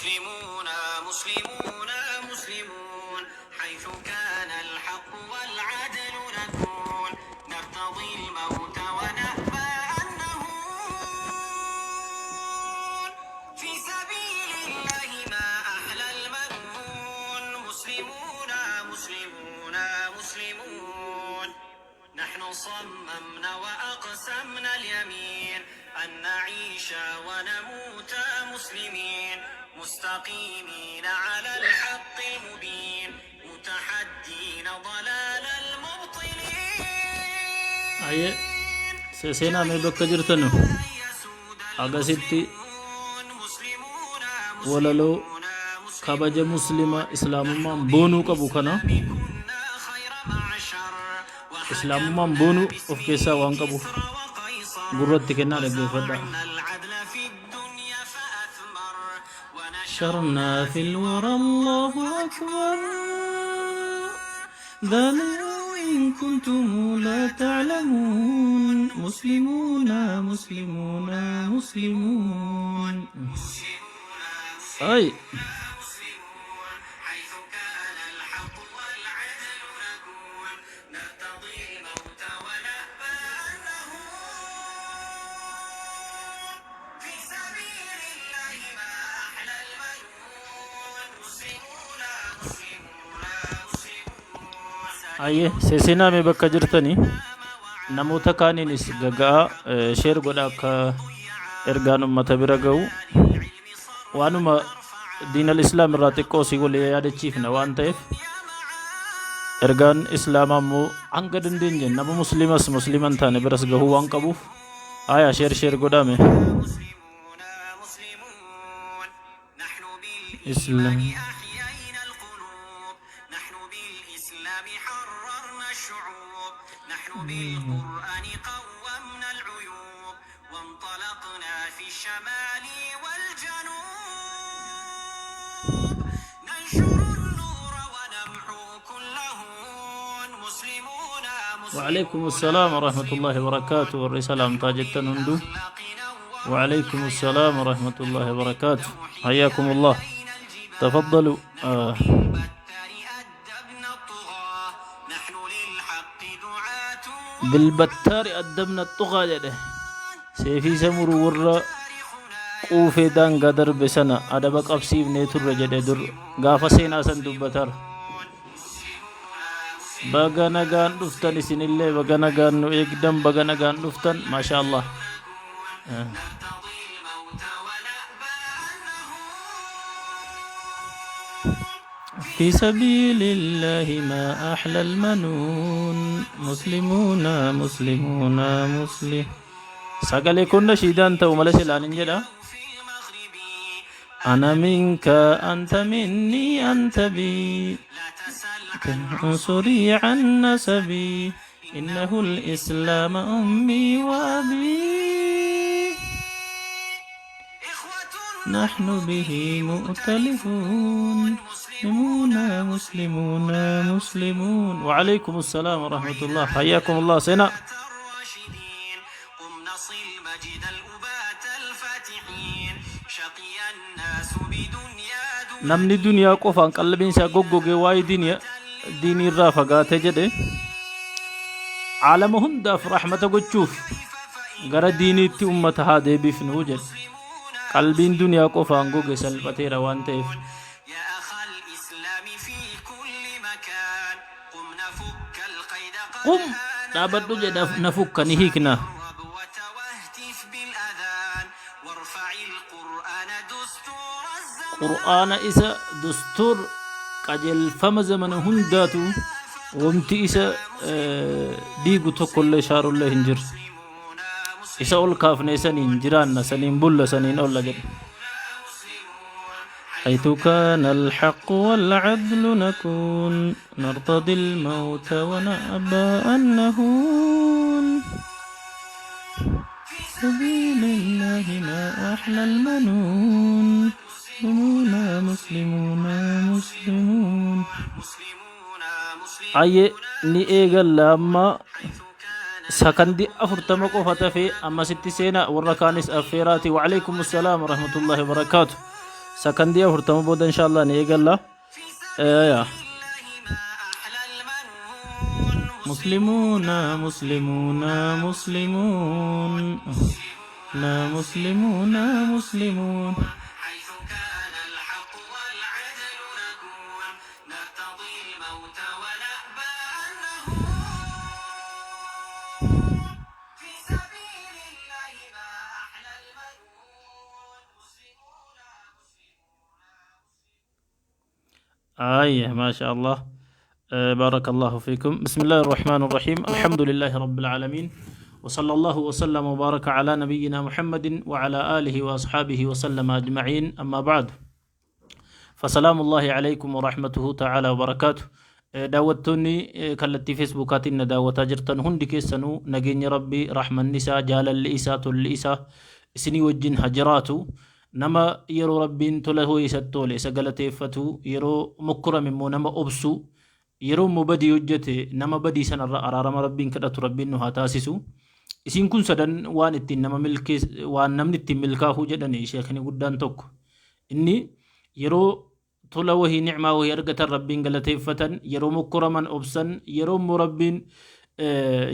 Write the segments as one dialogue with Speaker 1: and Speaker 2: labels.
Speaker 1: مسلمون مسلمون مسلمون حيث كان الحق والعدل نكون نرتضي الموت ونأبى أن نهون في سبيل الله ما أحلى المنون مسلمون مسلمون مسلمون نحن صممنا وأقسمنا اليمين أن نعيش ونموت مسلمين مستقيمين على الحق المبين متحدين ضلال المبطلين.
Speaker 2: Ayyee seenaa mee bakka jirtanu agasitti walaloo kabaja muslima islaamummaan boonuu qabu kana islaamummaan boonuu of keessaa waan qabuuf gurratti kennaa dhaggeeffadhaa. شرنا في الورى الله أكبر ذلك إن كنتم لا تعلمون مسلمون مسلمون مسلمون أي
Speaker 1: حيث كان الحق والعدل نكون نرتضي الموت ونأبى أن نهون في سبيل الله ما أحلى المنون مسلمون مسلمون مسلمون.
Speaker 2: Ayyee seenaa mee bakka jirtanii namoota kaaniinis gaga'aa share godha akka ergaan ummata bira ga'u. Waanuma diinal islaam irraa xiqqoo si wal yaadachiifna waan ta'eef, ergaan islaamaa immoo hanga dandeenye nama muslimas muslima hin taane biras gahuu waan qabuuf, aya, share share godhame.
Speaker 1: مسلمون مسلمون نحن
Speaker 2: Islam.
Speaker 1: بالإيمان أحيينا القلوب نحن بالإسلام حررنا الشعوب نحن بالقرآن قومنا العيوب وانطلقنا في الشمال والجنوب ننشر النور ونمحو كل هون مسلمون.
Speaker 2: وعليكم السلام ورحمة الله وبركاته. warri salaamtaa jettan hunduu, وعليكم السلام ورحمة الله وبركاته، حياكم الله، تفضلوا آه.
Speaker 1: بالبتار أدبنا الطغاة نحن للحق دعاة.
Speaker 2: بالبتار أدبنا الطغاة jedhe. Seefii isa muru warra quufee daangaa darbe sana adaba qabsiifnee turre jedhe. Dur gaafa seenaa san dubbatara. Baga nagaan dhuftan. Isinillee baga nagaan nu eegdan, baga nagaan dhuftan. Maasha Allah. Ah.
Speaker 1: نرتضي الموت ونأبى أن نهون.
Speaker 2: في سبيل الله ما أحلى المنون مسلمون مسلمون مسلم. Sagalee kun nashiidaan ta'u malee silaan hin jedha.
Speaker 1: في المغرب.
Speaker 2: أنا منك أنت مني أنت بي.
Speaker 1: لا تسل عن
Speaker 2: عنصري عن نسبي إنه الإسلام أمي وأبي.
Speaker 1: إخوة.
Speaker 2: نحن به مؤتلفون مسلمون مسلمون مسلمون. وعليكم السلام ورحمة الله، حياكم الله سنة.
Speaker 1: الراشدين قم نصل مجد الأباة الفاتحين شقي الناس بدنيا دون.
Speaker 2: Namni duniyaa qofaan qalbiin isaa goggoge waa'ee diinii irraa fagaate jedhe. Caalama hundaaf rahmata gochuuf gara diiniitti ummata haa deebifnu jedhe. Qalbiin duniyaa qofaan goge salphateera waan ta'eef.
Speaker 1: يا أخا الإسلام في كل مكان قم نفك القيد قد
Speaker 2: قم
Speaker 1: آن
Speaker 2: dhaabadhu jedha, نفك ni hiikna.
Speaker 1: الربوة واهتف بالأذان وارفع القرآن دستور الزمان.
Speaker 2: Qur'aana isa دستور qajeelfama zamana hundaatu wamti isa diigu tokkollee shaarullee hin jiru. Isa ol kaafne saniin jiraanna, saniin bulla, saniin olla jedhe. حيث كان الحق والعدل نكون نرتضي الموت ونأبى أن نهون في سبيل الله ما أحلى المنون مسلمون مسلمون مسلمون. Ayyee, ni eegalla amma. Sakandii 40 qofa tafe ammasitti seenaa, warra kaanis affeeraati. وعليكم السلام ورحمة الله وبركاته. Sakandii 40 booda insha Allah ni eegalla. Yaa. Muslimuuna muslimuuna muslimuun na muslimuuna muslimuun. آية ما شاء الله، بارك الله فيكم. بسم الله الرحمن الرحيم، الحمد لله رب العالمين، وصلى الله وسلم وبارك على نبينا محمد وعلى آله وأصحابه وسلم أجمعين، أما بعد، فسلام الله عليكم ورحمته تعالى وبركاته. Daawwattoonni kallattii Feesbuukaatiin na daawwataa jirtan hundi keessanuu, nageenyi Rabbii, rahmanni isaa, jaalalli isaa, tolli isaa isinii wajjin haa jiraatu. Nama yeroo Rabbiin tola isatti tole isa galateeffatu, yeroo mokkorame immoo nama obsu, yeroo immoo badii hojjete nama badii sanarra araarama Rabbiin kadhatu Rabbiin nu haa taasisu. Isiin kun sadan waan ittiin nama milkees, waan namni ittiin milkaa'uu jedhani sheekni guddaan tokko. Inni yeroo tola wahii, nicmaa wahii argatan Rabbiin galateeffatan, yeroo mokkoraman obsan, yeroo immoo Rabbiin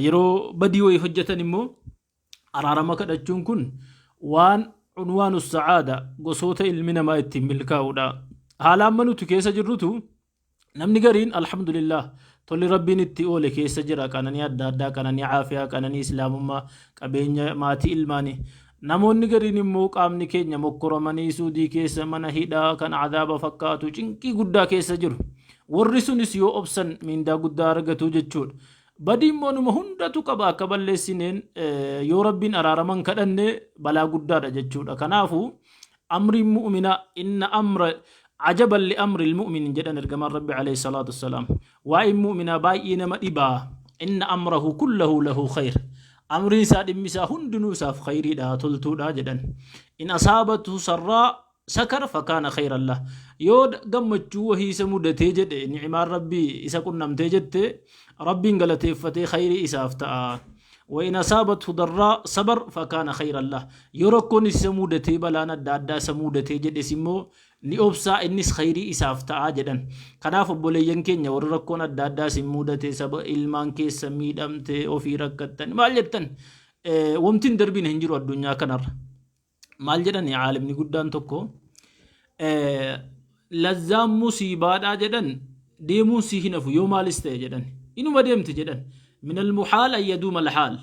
Speaker 2: yeroo badii wahii hojjetan immoo araarama kadhachuun kun waan cunwaanu sa'aada, gosoota ilmi namaa ittiin milkaa'uudha. Haala amma nuti keessa jirrutu namni gariin alhamdulillah tolli Rabbiin itti oole keessa jira, qananii adda addaa, qananii caafiyaa, qananii islaamummaa, qabeenya, maatii, ilmaanii. Namoonni gariin immoo qaamni keenya mokkoramanii Suudii keessa mana hidhaa kan cadaaba fakkaatu cinqii guddaa keessa jiru. Warri sunis yoo obsan miindaa guddaa argatu jechuudha. Badii immoo numa hundatu qaba, akka balleessineen yoo Rabbiin araaraman kadhanne balaa guddaadha jechuudha. Kanaafuu amriin mu'minaa inna amra ajaban li amri mu'min jedhan ergamaan Rabbi alayhi salaatu wassalaam. Waa'een mu'minaa baay'ee nama dhibaa. Inna amrahu kullahu lahu khayr. Amriin isaa, dhimmi isaa hundinuu isaaf khayriidha, toltuudha jedhan. In asaabatu sarraa sakar fakaana khayran lah. Yoo gammachuu wahii isa mudatee jedhe, ni'imaan Rabbii isa qunnamtee jette, Rabbiin galateeffatee khayrii isaaf ta'a. وإن أصابته ضراء صبر فكان خيرا له. Yoo rakkoon isa mudatee, balaan adda addaa isa mudatee jedhes immoo ni obsaa, innis khayrii isaaf ta'a jedhan. Kanaaf obboleeyyan keenya warri rakkoon adda addaa isin mudatee, saba ilmaan keessa miidhamte, ofii rakkattan, maal jettan, wanti hin darbine hin jiru addunyaa kanarra. Maal jedhan caalimni guddaan tokko? Lazzaan musiibaadhaa jedhan deemuun si hin hafu, yoo maalis ta'e jedhan inuma deemti jedhan. من المحال أن يدوم الحال,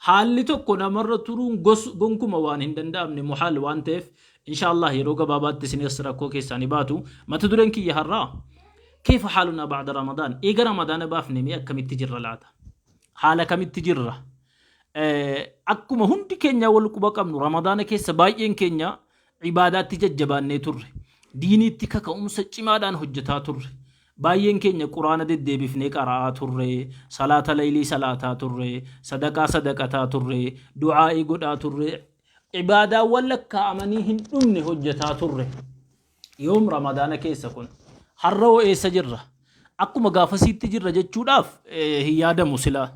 Speaker 2: haalli tokko namarra turuun gonkuma waan hin danda'amne, muhaal waan ta'eef, insha Allah yeroo gabaabaatti isinis rakkoo keessaa ni baatu. Mata dureen kiyya har'aa كيف حالنا بعد رمضان? Eega Ramadaana baafne mee akkamitti jirra laata? Haala kamitti jirra? Akkuma hundi keenya wal quba qabnu, Ramadaana keessa baay'een keenya ibaadaatti jajjabaannee turre, diiniitti kaka'umsa cimaadhaan hojjetaa turre. Baay'een keenya Quraana deddeebifnee qara'aa turre, salaata laylii salaataa turre, sadaqaa sadaqataa turre, du'aa'ii godhaa turre, ibaadaawwan lakkaa'amanii hin dhumne hojjetaa turre. Yoom? Ramadaana keessa. Kun har'a hoo eessa jirra? Akkuma gaafasiitti jirra jechuudhaaf hin yaadamu silaa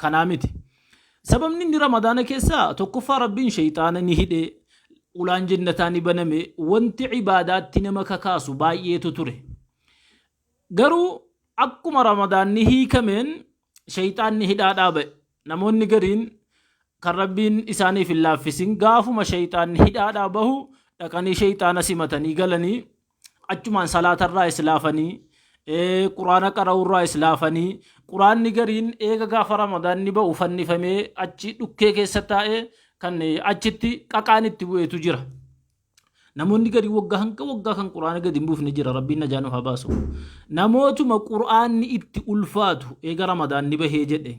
Speaker 2: kanaa miti. Sababni inni Ramadaana keessaa tokkoffaa Rabbiin shayxaana ni hidhe, ulaan jannataa ni baname, wanti ibaadaatti nama kakaasu baay'eetu ture. Garuu akkuma Ramadaanni hiikameen shayxaanni hidhaadhaa ba'e. Namoonni gariin kan Rabbiin isaaniif hin laaffisin gaafuma shayxaanni hidhaadhaa bahu dhaqanii shayxaana simatanii galanii, achumaan salaatarraa islaafanii, Quraana qara'uurraa islaafanii, Quraanni gariin eega gaafa Ramadaanni ba'u fannifamee achi dhukkee keessa taa'ee kan achitti qaqaan itti bu'eetu jira. Namoonni gadi waggaa hanga waggaa kan Quraana gadi hin buufne jira, Rabbiin najaa nu haa baasu. Namootuma Quraanni itti ulfaatu eega Ramadaanni bahee jedhe.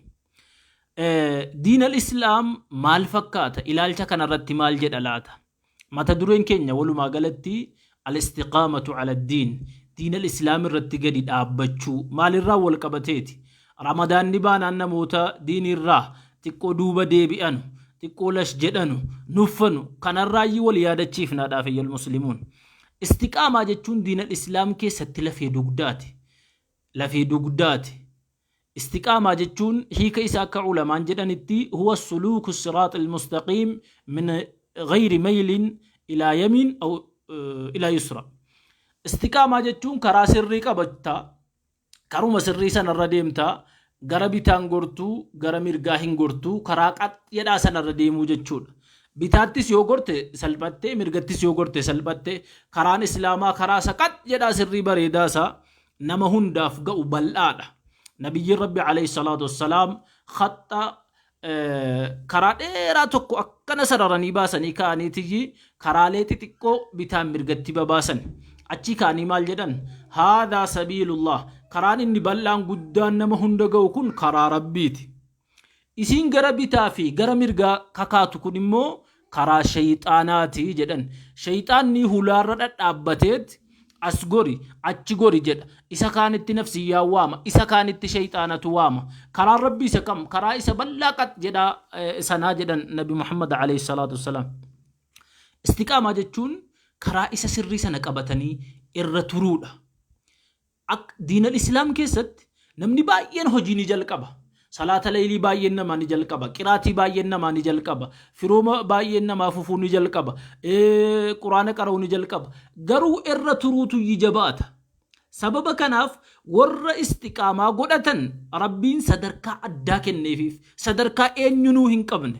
Speaker 2: Diin al-Islaam maal fakkaata? Ilaalcha kanarratti maal jedha laata? Mata dureen keenya walumaa galatti الاستقامة على الدين, diin al-Islaam irratti gadi dhaabbachuu maalirraa wal qabateeti? Ramadaanni baanaan namoota diinirraa xiqqoo duuba deebi'anu, xiqqoo lash jedhanu, nuffanu kanarraayyii wal yaadachiifnaadhaaf. أيها المسلمون, istiqaamaa jechuun diin al-Islaam keessatti lafee dugdaati. Lafee dugdaati. Istiqaamaa jechuun hiika isaa akka ulamaan jedhanitti هو سلوك الصراط المستقيم من غير ميل إلى يمين أو ila yusra. Istiqaamaa jechuun karaa sirrii qabatta, karuma sirrii sanarra deemta, gara bitaan gortuu, gara mirgaa hin gortuu, karaa qaxxeedhaa sanarra deemuu jechuudha. Bitaattis yoo gorte salphatte, mirgattis yoo gorte salphatte, karaan Islaamaa karaa isa qaxxeedhaa sirrii bareedaa isaa nama hundaaf ga'u bal'aadha. Nabiyyiin Rabbi alayhi salaatu wassalaam khaxxa karaa dheeraa tokko akkana sararanii baasanii ka'aniitiyyi karaalee xixiqqoo bitaan mirgatti babaasan. Achii ka'anii maal jedhan? Haadhaa sabiilullah. Karaan inni bal'aan guddaan nama hunda ga'u kun karaa Rabbiiti. Isiin gara bitaa fi gara mirgaa kakaatu kun immoo karaa shayxaanaati jedhan. Shayxaanni hulaarra dhadhaabbateet as gori, achi gori jedha. Isa kaanitti nafsiyyaan waama, isa kaanitti shayxaanatu waama. Karaan Rabbii isa kam? Karaa isa bal'aa qax jedhaa sanaa jedhan Nabi Muhammad alayhi salaatu wassalaam. Istiqaamaa jechuun karaa isa sirrii sana qabatanii irra turuudha. Ak diinal islaam keessatti namni baay'een hojii ni jalqaba. Salaata leeylii baay'een namaa ni jalqaba. Qiraatii baay'een namaa ni jalqaba. Firooma baay'een namaa fufuu ni jalqaba. Quraana qara'uu ni jalqaba. Garuu irra turuutu yi jabaata. Sababa kanaaf warra istiqaamaa godhatan Rabbiin sadarkaa addaa kenneefiif sadarkaa eenyunuu hin qabne.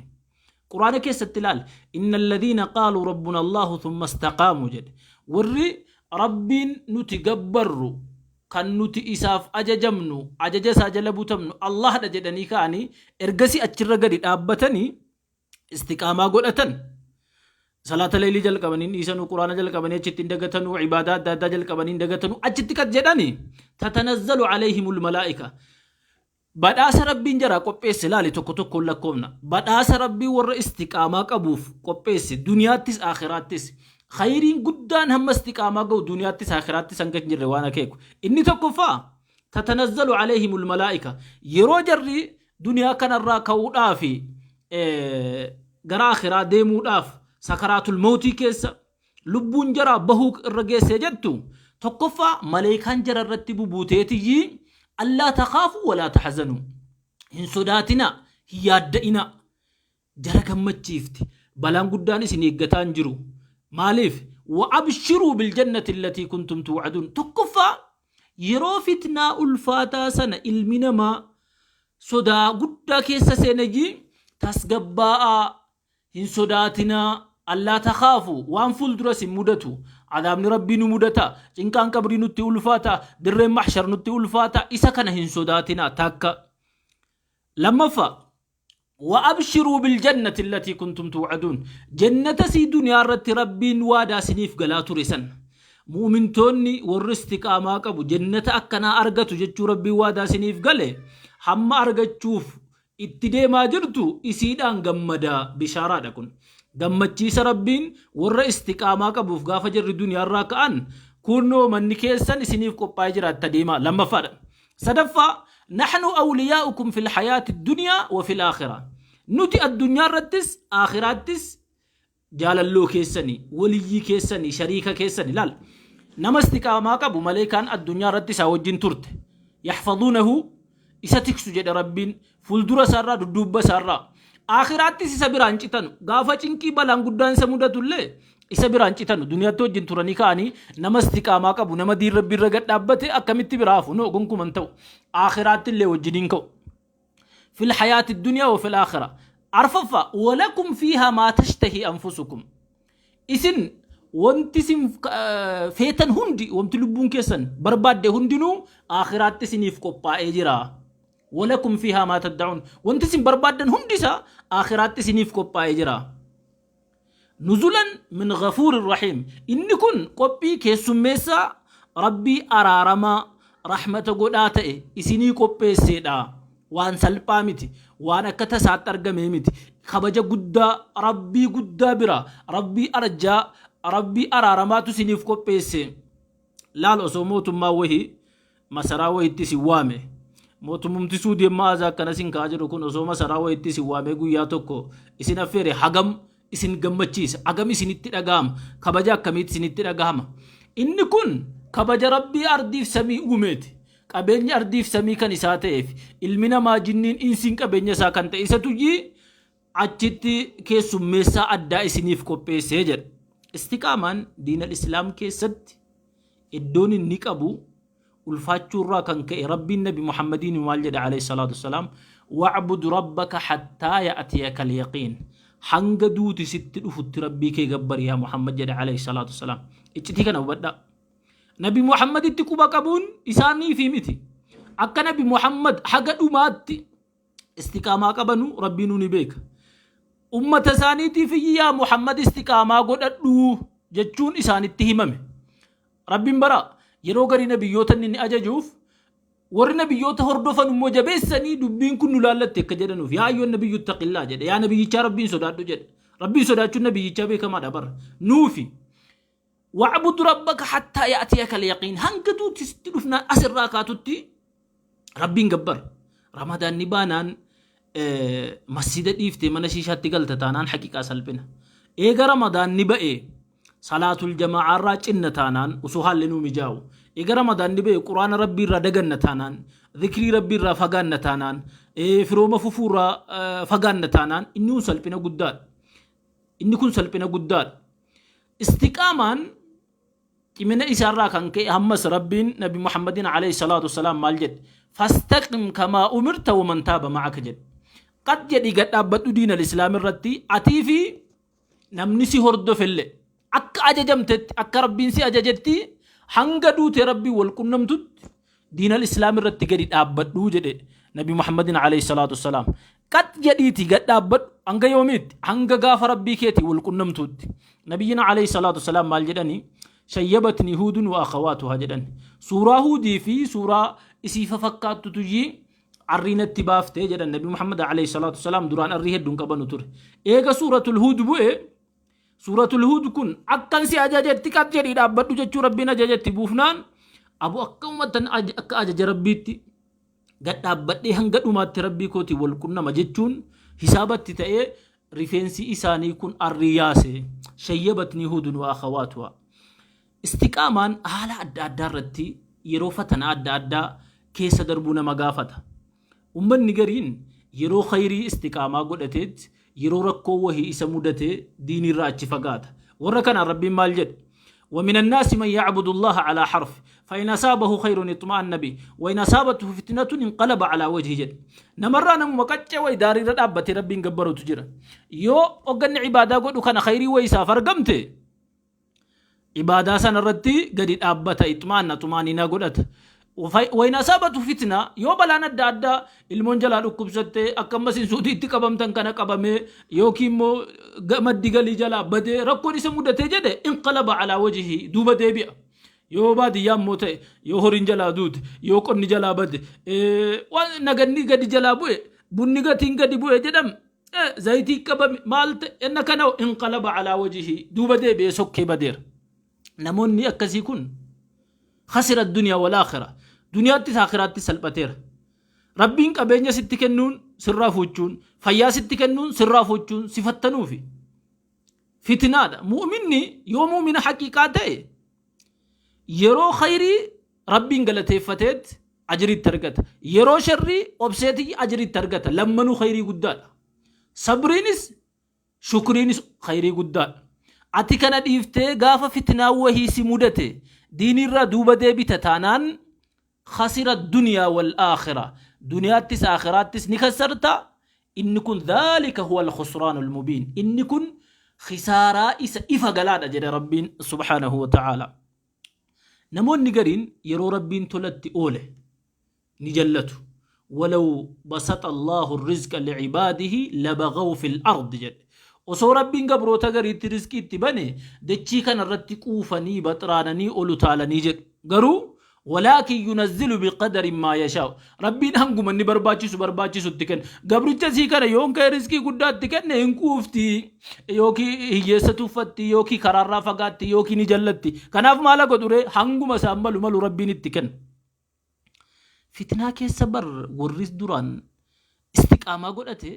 Speaker 2: Quraana keessatti ilaali. Inna alladhiina qaaluu rabbuna Allahu thumma istaqaamu jedhe. Warri Rabbiin nuti gabbarru kan nuti isaaf ajajamnu ajaja isaa jala butamnu Allahdha jedhanii ka'anii ergasii achirra gadi dhaabbatanii istiqaamaa godhatan. Salaata leeylii jalqabanii hin dhiisanuu, Quraana jalqabanii achitti hin dagatanuu, ibaadaa adda addaa jalqabanii hin dagatanuu, achitti qad jedhanii tatanazzalu alayhimul malaa'ika. Badhaasa Rabbiin jaraa qopheesse laali tokko tokkoon lakkoofna. Badhaasa Rabbiin warra istiqaamaa qabuuf qopheesse duniyaattis aakhiraattis. Khayriin guddaan hamma istiqaamaa ga'u duniyaattis aakhiraattis hanga hin jirre waan akeeku. Inni tokkoffaa tatanazzalu alayhimul malaa'ika. Yeroo jarri duniyaa kanarraa ka'uudhaaf gara aakhiraa deemuudhaaf sakaraatul mawtii keessa lubbuun jaraa bahuu irra geessee jettu tokkoffaa maleekaan jara irratti bubuuteetiyyii allaa takaafu walaa taxzanuu hin sodaatinaa hin yaadda'inaa jara gammachiifti balaan guddaan isin eeggataa hin jiru maaliif wa abshiruu biljannati allatii kuntum tuucaduun tokkoffaa yeroo fitnaa ulfaataa sana ilmi namaa sodaa guddaa keessa seeneyyii tasgabbaa'aa Hin sodaatinaa, allaa takhaafu, waan fuuldura isin mudatu, azaabni Rabbii nu mudata, cinqaan qabrii nutti ulfaata, dirreen mahshar nutti ulfaata, isa kana hin sodaatinaa takka. Lammaffaa, wa abshiruu biljannati allatii kuntum tuucaduun, jannata sii duniyaa irratti Rabbiin waadaa isiniif galaa ture san. Mu'mintoonni warri istiqaamaa qabu jannata akkanaa argatu jechuu Rabbiin waadaa isiniif gale hamma argachuuf itti deemaa jirtu isiidhaan gammadaa bishaaraadha kun. Gammachiisa Rabbiin warra istiqaamaa qabuuf gaafa jarri duniyaarraa ka'an kunoo manni keessan isiniif qophaa'ee jira itti adeemaa lammaffaadha. Sadaffaa naxnu awliyaa'ukum fil hayaati dunyaa wa fil aakhira. Nuti addunyaa irrattis aakhiraattis jaalalloo keessani, waliyyii keessani, shariika keessani laal. Nama istiqaamaa qabu maleekaan addunyaa irratti isaa wajjin turte. Yaxfaduunahu isa tiksu jedhe Rabbiin fuuldura isaarraa dudduubba isaarraa. Aakhiraattis isa biraan citanu. Gaafa cinqii balaan guddaan isa mudatullee isa biraan citanu. Duniyaatti wajjin turanii ka'anii nama istiqaamaa qabu nama diin Rabbii irra gad dhaabbate akkamitti biraa hafu? No gonkuman ta'u. Aakhiraatti illee wajjiniin ka'u. Fil hayaati dunyaa wa fil aakhira. Arfaffaa walakum fiihaa maa tashtahi anfusukum. Isin wanti isin feetan hundi wanti lubbuun keessan barbaadde hundinuu aakhiraatti isiniif qophaa'ee jira. Walakum fiihaa maa tadda'uun. Wanti isin barbaaddan hundi isaa aakhiraatti isiniif qophaa'ee jira. Nuzulan min ghafuurin rahiim. Inni kun qophii keessummeessaa Rabbii araaramaa rahmata godhaa ta'e isinii qopheesseedha. Waan salphaa miti. Waan akka tasaatti argamee miti. Kabaja guddaa Rabbii guddaa bira Rabbii arjaa Rabbii araaramaatu isiniif qopheesse. Laal osoo mootummaa wahii masaraa wayitti isin waame mootummumti suudii amma azaa akkana isin ka'aa jiru kun osoo masaraa wayitti isin waamee guyyaa tokko isin affeere hagam isin gammachiisa hagam isinitti dhaga'ama kabaja akkamiitti isinitti dhaga'ama inni kun kabaja rabbii ardiif samii uumeeti qabeenyi ardiif samii kan isaa ta'eef ilmi namaa jinniin insiin qabeenya isaa kan ta'e isa tuyyii achitti keessummeessaa addaa isiniif qopheessee jedha. Istiqaamaan diinal islaam keessatti iddoon inni qabu ulfaachuu irraa kan ka'e Rabbiin Nabi Muhammadiin maal jedha alayhi salaatu wassalaam? Wa'bud rabbaka hattaa ya'tiyaka al-yaqiin. Hanga duuti sitti dhufutti Rabbii kee gabbari yaa Muhammad jedha alayhi salaatu wassalaam. Iccitii kana hubadhaa. Nabi Muhammaditti quba qabuun isaaniifi miti. Akka Nabi Muhammad haga dhumaatti istiqaamaa qabanu Rabbiinuu ni beeka. Ummata isaaniitiif yaa Muhammad istiqaamaa godhadhu jechuun isaanitti himame. Rabbiin bara yeroo garii nabiyyoota inni ni ajajuuf, warri nabiyyoota hordofan immoo jabeessanii dubbiin kun nu laallatte akka jedhanuuf, yaa ayyuhan nabiyyu ittaqillaa jedhe, yaa nabiyyichaa Rabbiin sodaadhu jedhe. Rabbiin sodaachuun nabiyyichaa beekamaadha bara. Nuufi wa'bud rabbaka hattaa ya'tiyaka al-yaqiin, hanga duuti sitti dhufnaan asirraa kaatutti Rabbiin gabbar. Ramadaanni baanaan masjida dhiiftee mana shiishaatti galta taanaan haqiqaa salphina. Eega Ramadaanni ba'e salaatul jamaa'aarraa cinna taanaan, osoo haalli nuu mijaa'u. Eega Ramadaanni ba'e Quraana Rabbii irraa daganna taanaan, zikrii Rabbii irraa fagaanna taanaan, firooma fufuurraa fagaanna taanaan, inni kun salphina guddaadha. Inni kun salphina guddaadha. Istiqaamaan cimina isaarraa kan ka'e ammas Rabbiin Nabi Muhammadin alayhi salaatu wasalaam maal jedhe? Fastaqim kamaa umirta waman taaba ma'aka jedhe. Qad jedhi gad dhaabbadhu diin al-islaam irratti, atii fi namni si hordofellee akka ajajamtetti, akka Rabbiin si ajajetti, hanga duute Rabbiin wal qunnamtutti diin al-islaam irratti gadi dhaabbadhu jedhe Nabi Muhammadin alayhi salaatu wasalaam. Qad jedhiiti gad dhaabbadhu hanga yoomiitti? Hanga gaafa Rabbii keetii wal qunnamtuutti. Nabiyyiin alayhi salaatu wasalaam maal jedhani? Shayyabatni Huudun wa akhawaatuhaa jedhan. Suuraa Huudii fi suuraa isii fafakkaattu tuyyii arrii natti baaftee jedhan. Nabi Muhammad alayhi salaatu wasalaam duraan arrii hedduun qabanu ture. Eega suuratul Huud bu'e, suuratul Huud kun akkan si ajajetti qad jedhii dhaabbadhu jechuu Rabbiin ajajetti buufnaan, abu akka uummattan akka ajaja Rabbiitti gad dhaabbadhee hanga dhumaatti Rabbii kootiin wal qunnama jechuun hisaabatti ta'ee rifeensi isaanii kun arrii yaase. Shayyabatni Huudun wa akhawaatuhaa. Istiqaamaan haala adda addaa irratti yeroo fatanaa adda addaa keessa darbuu nama gaafata. Ummanni gariin yeroo khayrii istiqaamaa godhateetti yeroo rakkoo wahii isa mudate diiniirraa achi fagaata. Warra kanaan Rabbiin maal jedhe? ومن الناس من يعبد الله على حرف فإن أصابه خير اطمأن به وإن أصابته فتنة انقلب على وجهه jedhe. Namarraa namuma qaccee wayi daariirra dhaabbatee Rabbiin gabbarutu jira. Yoo hogganni ibaadaa godhu kana khayrii wayi isaaf argamte, ibaadaa sana irratti gadi dhaabbata, ixmaanna xumaaniinaa godhata. Wayin asaabatu fitna, yoo balaan adda addaa ilmoon jalaa dhukkubsattee, akka ammas suutiitti qabamtan kana qabamee, yookiin immoo maddi galii jalaa badee rakkoon isa mudatee jedhe, inqalaba alaa wajhii, duuba deebi'a. Yoo baadiyyaa immoo ta'e, yoo horiin jalaa duute, yoo qonni jalaa bade, waan naganni gadi jalaa bu'e, bunni gatiin gadi bu'e jedham, zayitii qabame, maal ta'e enna kana, inqalaba alaa wajhii, duuba deebi'ee sokkee badeera. Namoonni akkasii kun khasira duniyaa wal aakhira, duniyaattis aakhiraattis salphateera. Rabbiin qabeenya sitti kennuun sirraa fuuchuun, fayyaa sitti kennuun sirraa fuuchuun si fattanuufi fitinaadha. Mu'minni yoo mu'mina haqiiqaa ta'e yeroo khayrii Rabbiin galateeffateet ajiriitti argata, yeroo sharrii obseetii ajiriitti argata. Lammanuu khayrii guddaadha. Sabriinis shukriinis khayrii guddaadha. Ati kana dhiiftee gaafa fitnaa wahii si mudate diiniirraa duuba deebita taanaan, khasira duniyaa wal aakhira, duniyaattis aakhiraattis ni kassarta. Inni kun dhaalika huwa al-khusraanu al-mubiin, inni kun khisaaraa isa ifa galaadha jedhe Rabbiin subhaanahu wa ta'aala. Namoonni gariin yeroo Rabbiin tolatti oole ni jallatu. Walaw basaxa Allahu rizqa licibaadihi labagaw fil ardi jedhe. Osoo Rabbiin gabroota gariitti rizqii itti bane dachii kana irratti quufanii baxraananii ol utaalanii jedhu. Garuu walaakin yunazzilu biqadarin maa yashaa'u. Rabbiin hanguma inni barbaachisu barbaachisu itti kenna. Gabricha sii kana yoon ka'e rizqii guddaa itti kenne hin quufti, yookiin hiyyeessa tuffatti, yookiin karaarraa fagaatti, yookiin ni jallatti. Kanaaf maala godhure? Hanguma isaan malu malu Rabbiin itti kenna. Fitnaa keessa bar warris duraan istiqaamaa godhate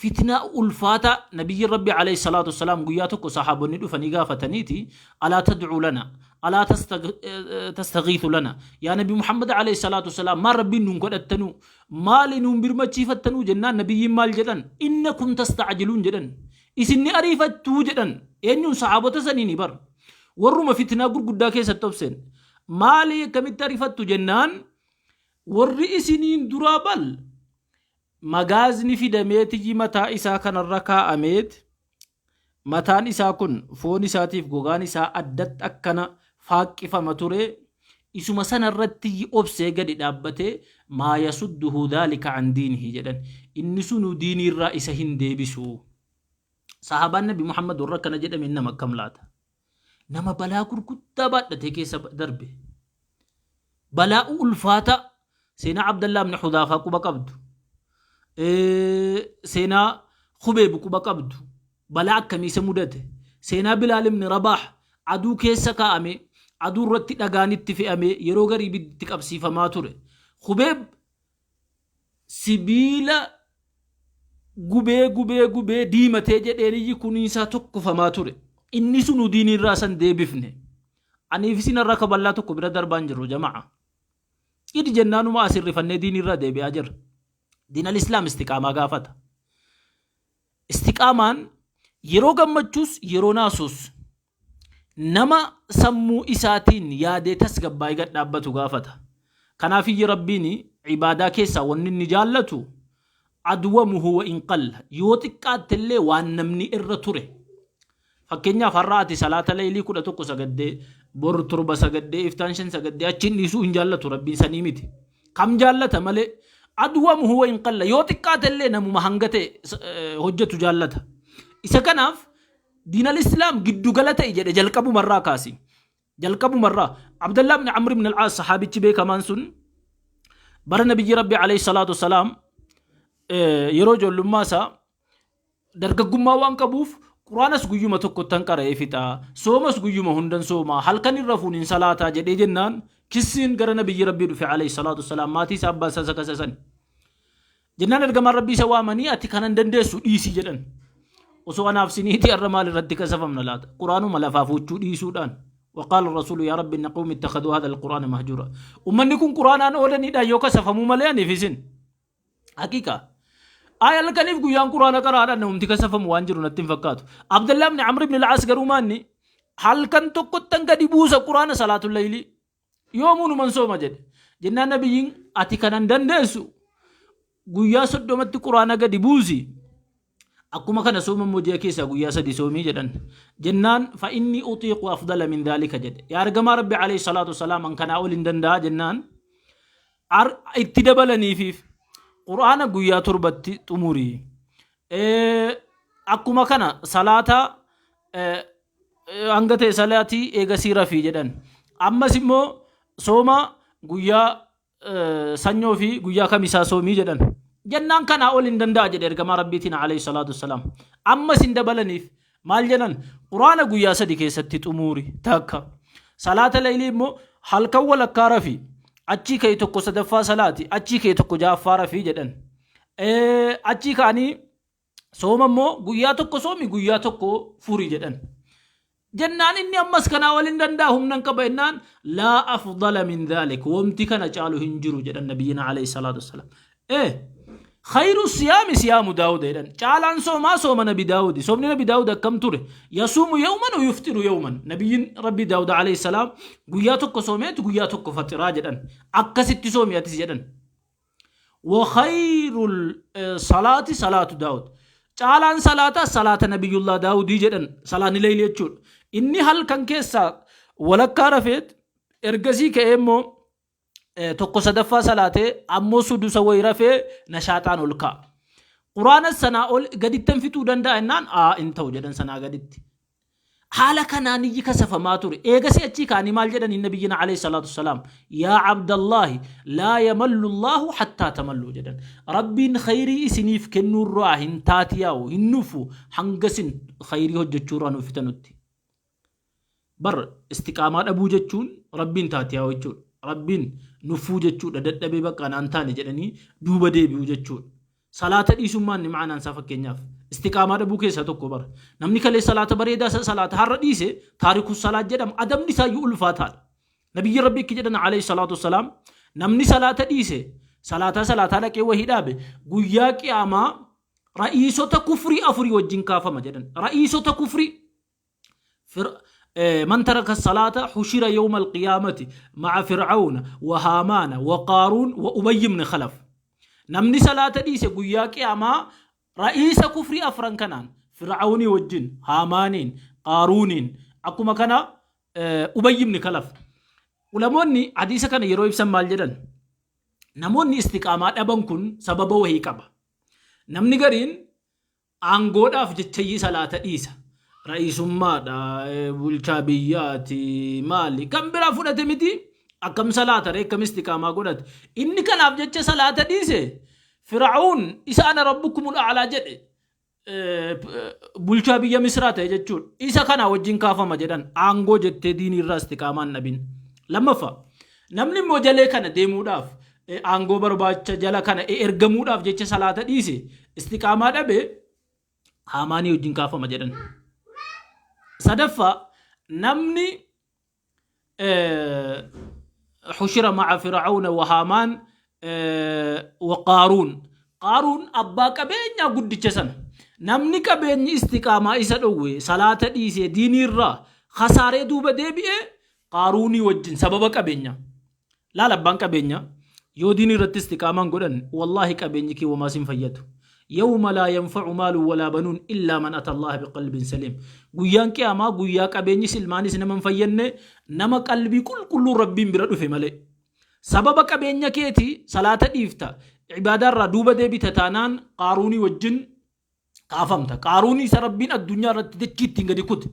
Speaker 2: fitnaa ulfaataa. Nabiyyiin Rabbi alayhi salaatu wassalaam guyyaa tokko sahaabonni dhufanii gaafataniiti, alaa tad'uu lana, alaa tastaghiithu lana, yaa Nabi Muhammad alayhi salaatu wassalaam, maal Rabbiin nuun kadhattanuu, maali nuun birmachiifattanuu jennaan, nabiyyiin maal jedhan? Innakum tasta'jiluun jedhan, isin ni ariifattuu jedhan. Eenyuun sahaabota saniini bar. Warruma fitnaa gurguddaa keessatti obseen. Maali akkamitti arifattu jennaan warri isiniin duraa bal magaazni fidameetiyyi mataa isaa kanarra kaa'ameet mataan isaa kun foon isaatiif gogaan isaa addatti akkana faaqqifama ture isuma sana irratti obsee gadi dhaabbatee maa yasudduhu dhaalika an diinihi jedhan inni sunu diinii irraa isa hin deebisu. Sahaabaan Nabi Muhammad warra akkana jedhame nama akkam laata? Nama balaa gurguddaa baadhatee keessa darbe. Balaa ulfaataa seenaa Abdallaa ibn Hudaafaa quba qabdu. Seenaa Khubeeb quba qabdu. Balaa akkamii isa mudate. Seenaa Bilaal ibn Rabaah aduu keessa kaa'ame aduu irratti dhagaan itti fe'ame yeroo garii ibiddi itti qabsiifamaa ture. Khubeeb sibiila gubee gubee gubee diimatee jedheen iyyi kuniinsaa tokkofamaa ture. Inni sunu diiniirraa san deebifne. Aniif isin irra kaballaa tokko bira darbaa hin jirru jama'a. Idi jennaanuma as hirrifannee diiniirraa deebi'aa jirra. Diin al-Islaam istiqaamaa gaafata. Istiqaamaan yeroo gammachuus yeroo naasuus nama sammuu isaatiin yaadee tasgabbaa'ee gad dhaabbatu gaafata. Kanaaf iyyi Rabbiin ibaadaa keessaa wanni inni jaallatu adwamuhu wa in qalla yoo xiqqaatte illee waan namni irra ture. Fakkeenyaaf har'a ati salaata leeylii 11 sagaddee bor 7 sagaddee iftaan 5 sagaddee achiin dhiisuu hin jaallatu Rabbiin sanii miti. Kam jaallata malee adwamuhu wa in qalla yoo xiqqaate illee namuma hanga ta'e hojjetu jaallata. Isa kanaaf Diin al-Islaam giddu gala ta'i jedhe jalqabumarraa kaasi. Jalqabumarraa Abdallah ibn Amr ibn al-Aas sahaabichi beekamaan sun bara nabiyyi Rabbi alayhi salaatu wasalaam yeroo ijoollummaa isaa dargaggummaa waan qabuuf Quraanas guyyuma tokkottan qara'ee fixa, soomas guyyuma hundan sooma, halkan hin rafuun hin salaataa jedhee jennaan kissiin gara nabiyyi Rabbii dhufe alayhi salaatu wasalaam maatii isaa abbaa isaa isa kasasan. Jennaan ergamaan Rabbii isa waamanii ati kana hin dandeessu dhiisi jedhan. Osoo anaaf siniitii har'a maal irratti kasafamna laata? Quraanuma lafaa fuuchuu dhiisuudhaan. وقال الرسول يا رب إن قومي اتخذوا هذا القرآن مهجورا. Ummanni kun quraanaan oolaniidhaan yoo kasafamuu malee aniif isin. Haqiiqa. Ay halkaniif guyyaan quraana qaraadhaan namumti kasafamu waan jiru natti hin fakkaatu. Abdullah ibn Amr ibn al-As garuu maanni halkan tokkottan gadi buusa quraana salaatul laylii. Yoomuu numan sooma jedhe. Jennaan nabiyyiin ati kanan dandeessu guyyaa 30tti quraana gadi buusi. Akkuma kana sooma immoo ji'a keessaa guyyaa 3 soomii jedhan. Jennaan fa inni utiiqu afdala min dhaalika jedhe. Yaa ergamaa Rabbi alayhi salaatu wasalaam an kanaa ol hin danda'a jennaan itti dabalaniifiif quraana guyyaa 7tti xumuri. Akkuma kana salaata hanga ta'e salaatii eegasii rafii jedhan. Ammas immoo sooma guyyaa sanyoo fi guyyaa kamisaa soomii jedhan. Jennaan kanaa ol hin danda'a jedhe ergamaa Rabbiitiin alayhi salaatu wassalaam. Ammas hin dabalaniif maal jedhan quraana guyyaa 3 keessatti xumuuri takka. Salaata laylii immoo halkan walakkaa rafii achii ka'e 1/3 salaati achii ka'e 1/6 rafii jedhan. Achii ka'anii Sooma immoo guyyaa tokko soomi guyyaa tokko furi jedhan. Jennaan inni ammas kanaa ol hin danda'a humna hin qaba jennaan laa afdala min dhaalik womti kana caalu hin jiru jedhan nabiyyiin alayhi salaatu wassalaam. Khayru siyaami siyaamu Daawud jedhan. Caalaan soomaa sooma nabi Daawudi. Soomni nabi Daawud akkam ture? Yasuumu yawman wa yuftiru yawman. Nabiyyiin Rabbi Daawud alayhi salaam guyyaa tokko soomeetu guyyaa tokko faxiraa jedhan. Akkasitti soomi atis jedhan. Wa khayrul salaati salaatu Daawud. Caalaan salaataa salaata Nabiyyullaa Daawudii jedhan salaanni leeyli jechuudha. Inni halkan keessaa walakkaa rafeet ergasii ka'ee immoo 1/3 salaatee ammoo sudusa wayi rafee nashaaxaan ol ka'a. Quraana sanaa ol gadittan fixuu danda'a jennaan aa hin ta'u jedhan sanaa gaditti. Haala kanaan iyyi kasafamaa ture. Eegasii achii ka'anii maal jedhaniin nabiyyina alayhi salaatu wassalaam yaa abdallaahi laa yamallu allaahu hattaa tamalluu jedhan. Rabbiin khayrii isiniif kennuurraa hin taatiyaa'u hin nufu hanga isin khayrii hojjechuurraa nuffitanutti. Bar istiqaamaa dhabuu jechuun Rabbiin taatiyaa'u jechuudha. Rabbiin nuffuu jechuudha dadhabee bakka naan taane jedhanii duuba deebi'uu jechuudha. Salaata dhiisummaan ni ma'anaan isaa fakkeenyaaf istiqaamaa dhabuu keessaa tokko bara. Namni kalee salaata bareedaa isa salaata har'a dhiise taariku salaat jedhama. Adabni isaayyuu ulfaataadha. Nabiyyi Rabbi akki jedhan alayhi salaatu wassalaam namni salaata dhiise salaataa salaataa dhaqee wahii dhaabe guyyaa qiyaamaa ra'iisota kufrii afurii wajjin kaafama jedhan. Ra'iisota kufrii. Man taraka salaata hushira yawma alqiyaamati ma'a fir'aawna wa haamaana wa qaaruun wa ubayy ibn khalaf. Namni salaata dhiise guyyaa qiyaamaa ra'iisa kufrii afran kanaan fir'aawnii wajjin, haamaaniin, qaaruuniin, akkuma kana ubayy ibn khalaf. Ulamoonni hadiisa kana yeroo ibsan maal jedhan? Namoonni istiqaamaa dhaban kun sababa wahii qaba. Namni gariin aangoodhaaf jechayyii salaata dhiisa. Ra'iisummaadha, bulchaa biyyaati, maali? Kan biraa fudhate miti. Akkam salaata ree, akkam istiqaamaa godhate? Inni kanaaf jecha salaata dhiise, Fir'aun isa ana rabbukumul a'laa jedhe, bulchaa biyya Misraa ta'e jechuudha. Isa kana wajjin kaafama jedhan, aangoo jettee diinii irraa istiqaamaan dhabin. Lammaffaa, namni immoo jalee kana deemuudhaaf, aangoo barbaacha jala kana ergamuudhaaf jecha salaata dhiise, istiqaamaa dhabe, Haamaanii wajjin kaafama jedhan. Sadaffaa, namni xushira ma'a Fir'aawna wa Haamaan wa Qaaruun. Qaaruun abbaa qabeenyaa guddicha sana. Namni qabeenyi istiqaamaa isa dhowwe, salaata dhiisee, diiniirraa kasaaree duuba deebi'ee, Qaaruunii wajjin sababa qabeenyaa. Laal, abbaan qabeenyaa yoo diinii irratti istiqaamaan godhan, wallaahi qabeenyi kee womaa sin fayyadu. Yawma laa yanfa'u maalun walaa banuun illaa man ata Allaha biqalbin saliim. Guyyaan qiyaamaa guyyaa qabeenyis ilmaanis nama hin fayyadne, nama qalbii qulqulluun Rabbiin bira dhufe malee. Sababa qabeenya keeti salaata dhiifta, ibaadaa irraa duuba deebita taanaan Qaaruunii wajjin kaafamta. Qaaruunii isa Rabbiin addunyaa irratti dachii ittiin gadi kute.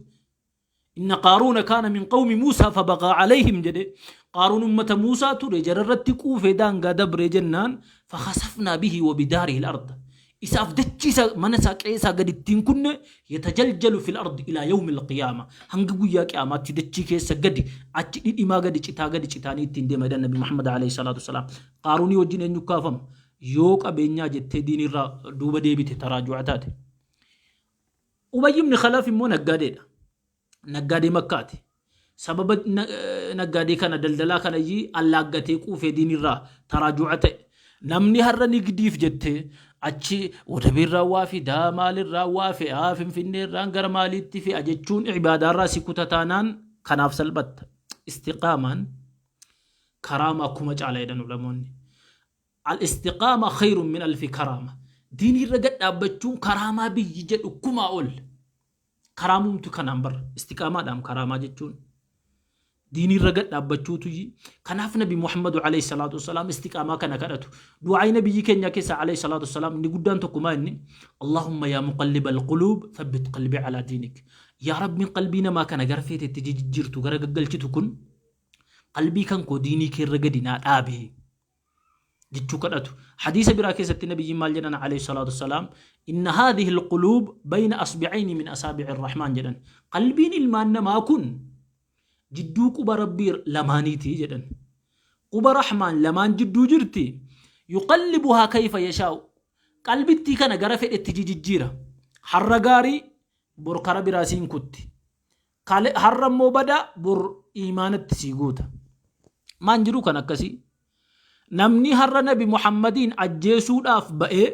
Speaker 2: Inna Qaaruuna kaana min qawmi Muusaa fabagaa alayhim jedhe. Qaaruun ummata Muusaa ture, jararratti quufee daangaa dabree jennaan, fakhasafnaa bihi wa bidaarihi al-arda. Isaaf dachii isaa, mana isaa, qe'ee isaa gadi ittiin kunne, yatajaljalu fil ardi ilaa yawmi al-qiyaama. Hanga guyyaa qiyaamaatti dachii keessa gadi achi dhidhimaa, gadi citaa, gadi citaanii ittiin deema jedhan Nabi Muhammad alayhi salaatu wasalaam. Qaaruunii wajjin eenyu kaafama? Yoo qabeenyaa jettee diinirraa duuba deebite, taraaju'a taate. Ubayy ibn Khalaf immoo naggaadeedha. Naggaadee Makkaati. Sababa naggaadee kana, daldalaa kana iyyii allaaggatee quufee diinirraa taraaju'a ta'e. Namni har'a nigdiif jettee achi wadabiirraa waa fidaa, maalirraa waa fe'aa, finfinneerraan gara maaliitti fe'a jechuun ibaadaarraa si kuta taanaan kanaaf salphatta. Istiqaamaan karaamaa kuma caala jedhan ulamoonni. Al-istiqaama khayrun min alfi karaama. Diinii irra gad dhaabbachuun karaamaa biyyi jedhu kumaa ol. Karaamumtu kanaan bar istiqaamaadhaam karaamaa jechuun. Diinii irra gad dhaabbachuutu kanaaf Nabi Muhammadu alayhi salaatu wassalaam istiqaamaa kana kadhatu. Du'aayi nabiyyi keenya keessa alayhi salaatu wassalaam inni guddaan tokko maa inni? Allahumma yaa muqallibal quluub thabbit qalbii alaa diinik. Yaa Rabbiin qalbii namaa kana gara feetetti jijjiirtu, gara gaggalchitu kun, qalbii kan koo diinii kee irra gadi naa dhaabi jechuu kadhatu. Hadiisa biraa keessatti nabiyyiin maal jedhan alayhi salaatu wassalaam? Inna haadhihi alquluub bayna asbi'ayni min asaabi'i arrahmaan jedhan. Qalbiin ilmaan namaa kun jidduu quba Rabbii lamaaniiti jedhan. Quba Rahmaan lamaan jidduu jirti. Yuqallibuhaa kayfa yashaa'u. Qalbittii kana gara fedhetti jijijjiira. Har'a gaarii, bor kara biraa siin kutti. Har'a immoo bada, bor iimaanatti sii guuta. Maan jiru kan akkasii. Namni har'a Nabi Muhammadiin ajjeesuudhaaf ba'ee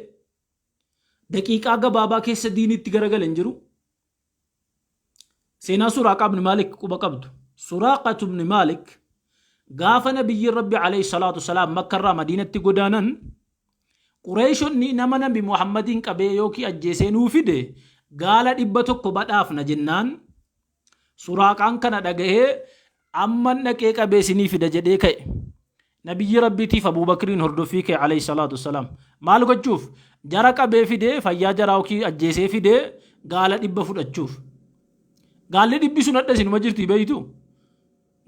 Speaker 2: daqiiqaa gabaabaa keessa diinitti garagale hin jiru. Seenaa Suraaqaa ibn Maalik quba qabdu. Suraaqatu ibn Maalik gaafa Nabiyyiin Rabbi alayhi salaatu wasalaam Makkarraa Madiinatti godaanan, Qureeshonni nama Nabi Muhammadiin qabee yookiin ajjeesee nuu fide gaala 100 badhaafna jennaan, Suraaqaan kana dhagahee amman dhaqee qabee isinii fida jedhee ka'e. Nabiyyi Rabbiitiif Abuubakriin hordoffii ka'e alayhi salaatu wassalaam. Maal gochuuf? Jara qabee fidee, fayyaa jaraa yookiin ajjeesee fidee gaala 100 fudhachuuf. Gaalli dhibbi sun hadha isinuma jirti, beeytu?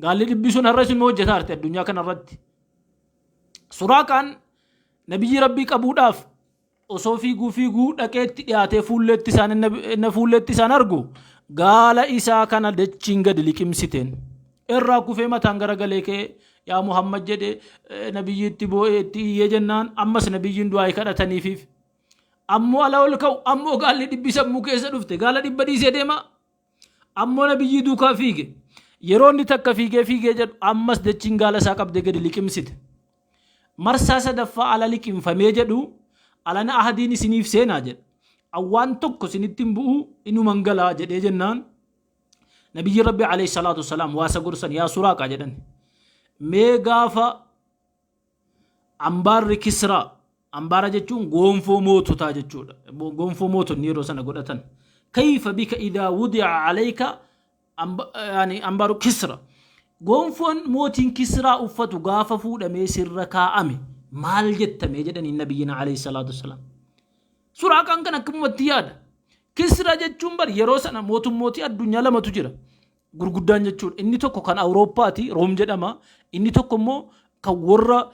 Speaker 2: Gaalli dhibbi sun har'a isinuma hojjetaa jirti addunyaa kanarratti. Suraaqaan nabiyyi Rabbii qabuudhaaf osoo fiiguu fiiguu dhaqeetti dhiyaatee fuulleetti isaan inna fuulleetti isaan argu, gaala isaa kana dachiin gadi liqimsiteen. Irraa kufee mataan garagalee ka'ee, yaa Muhammad jedhe, nabiyyiitti boo'ee itti iyyee jennaan, ammas nabiyyiin du'aa kadhataniifiif. Ammoo ala ol ka'u, ammoo gaalli dhibbi sammuu keessa dhufte, gaala 100 dhiisee deema. Ammoo nabiyyii duukaa fiige. Yeroo inni takka fiigee fiigee jedhu, ammas dachiin gaala isaa qabdee gadi liqimsite. Marsaa sadaffaa ala liqimfamee jedhu, alana ahadiin isiniif seenaa jedhe. Awwaan tokko isinitti hin bu'u, inuman galaa jedhee jennaan. Nabiyyi Rabbi alayhi salaatu wasalaam waa isa gorsan, yaa Suraaqa jedhan. Mee gaafa ambaarri Kisraa, ambaara jechuun goonfoo moototaa jechuudha. Goonfoo mootonni yeroo sana godhatan. Kayfa bika idaa wudi'a alayka yaani ambaaru Kisra. Goonfoon mootiin Kisraa uffatu gaafa fuudhamee sirra kaa'ame maal jettamee jedhaniin nabiyyiin alayhi salaatu wasalaam. Suraaqaan kan akkamumatti yaada. Kisra jechuun bar yeroo sana mootummootii addunyaa lamatu jira. Gurguddaan jechuudha. Inni tokko kan Awurooppaati, Room jedhama. Inni tokko immoo kan warra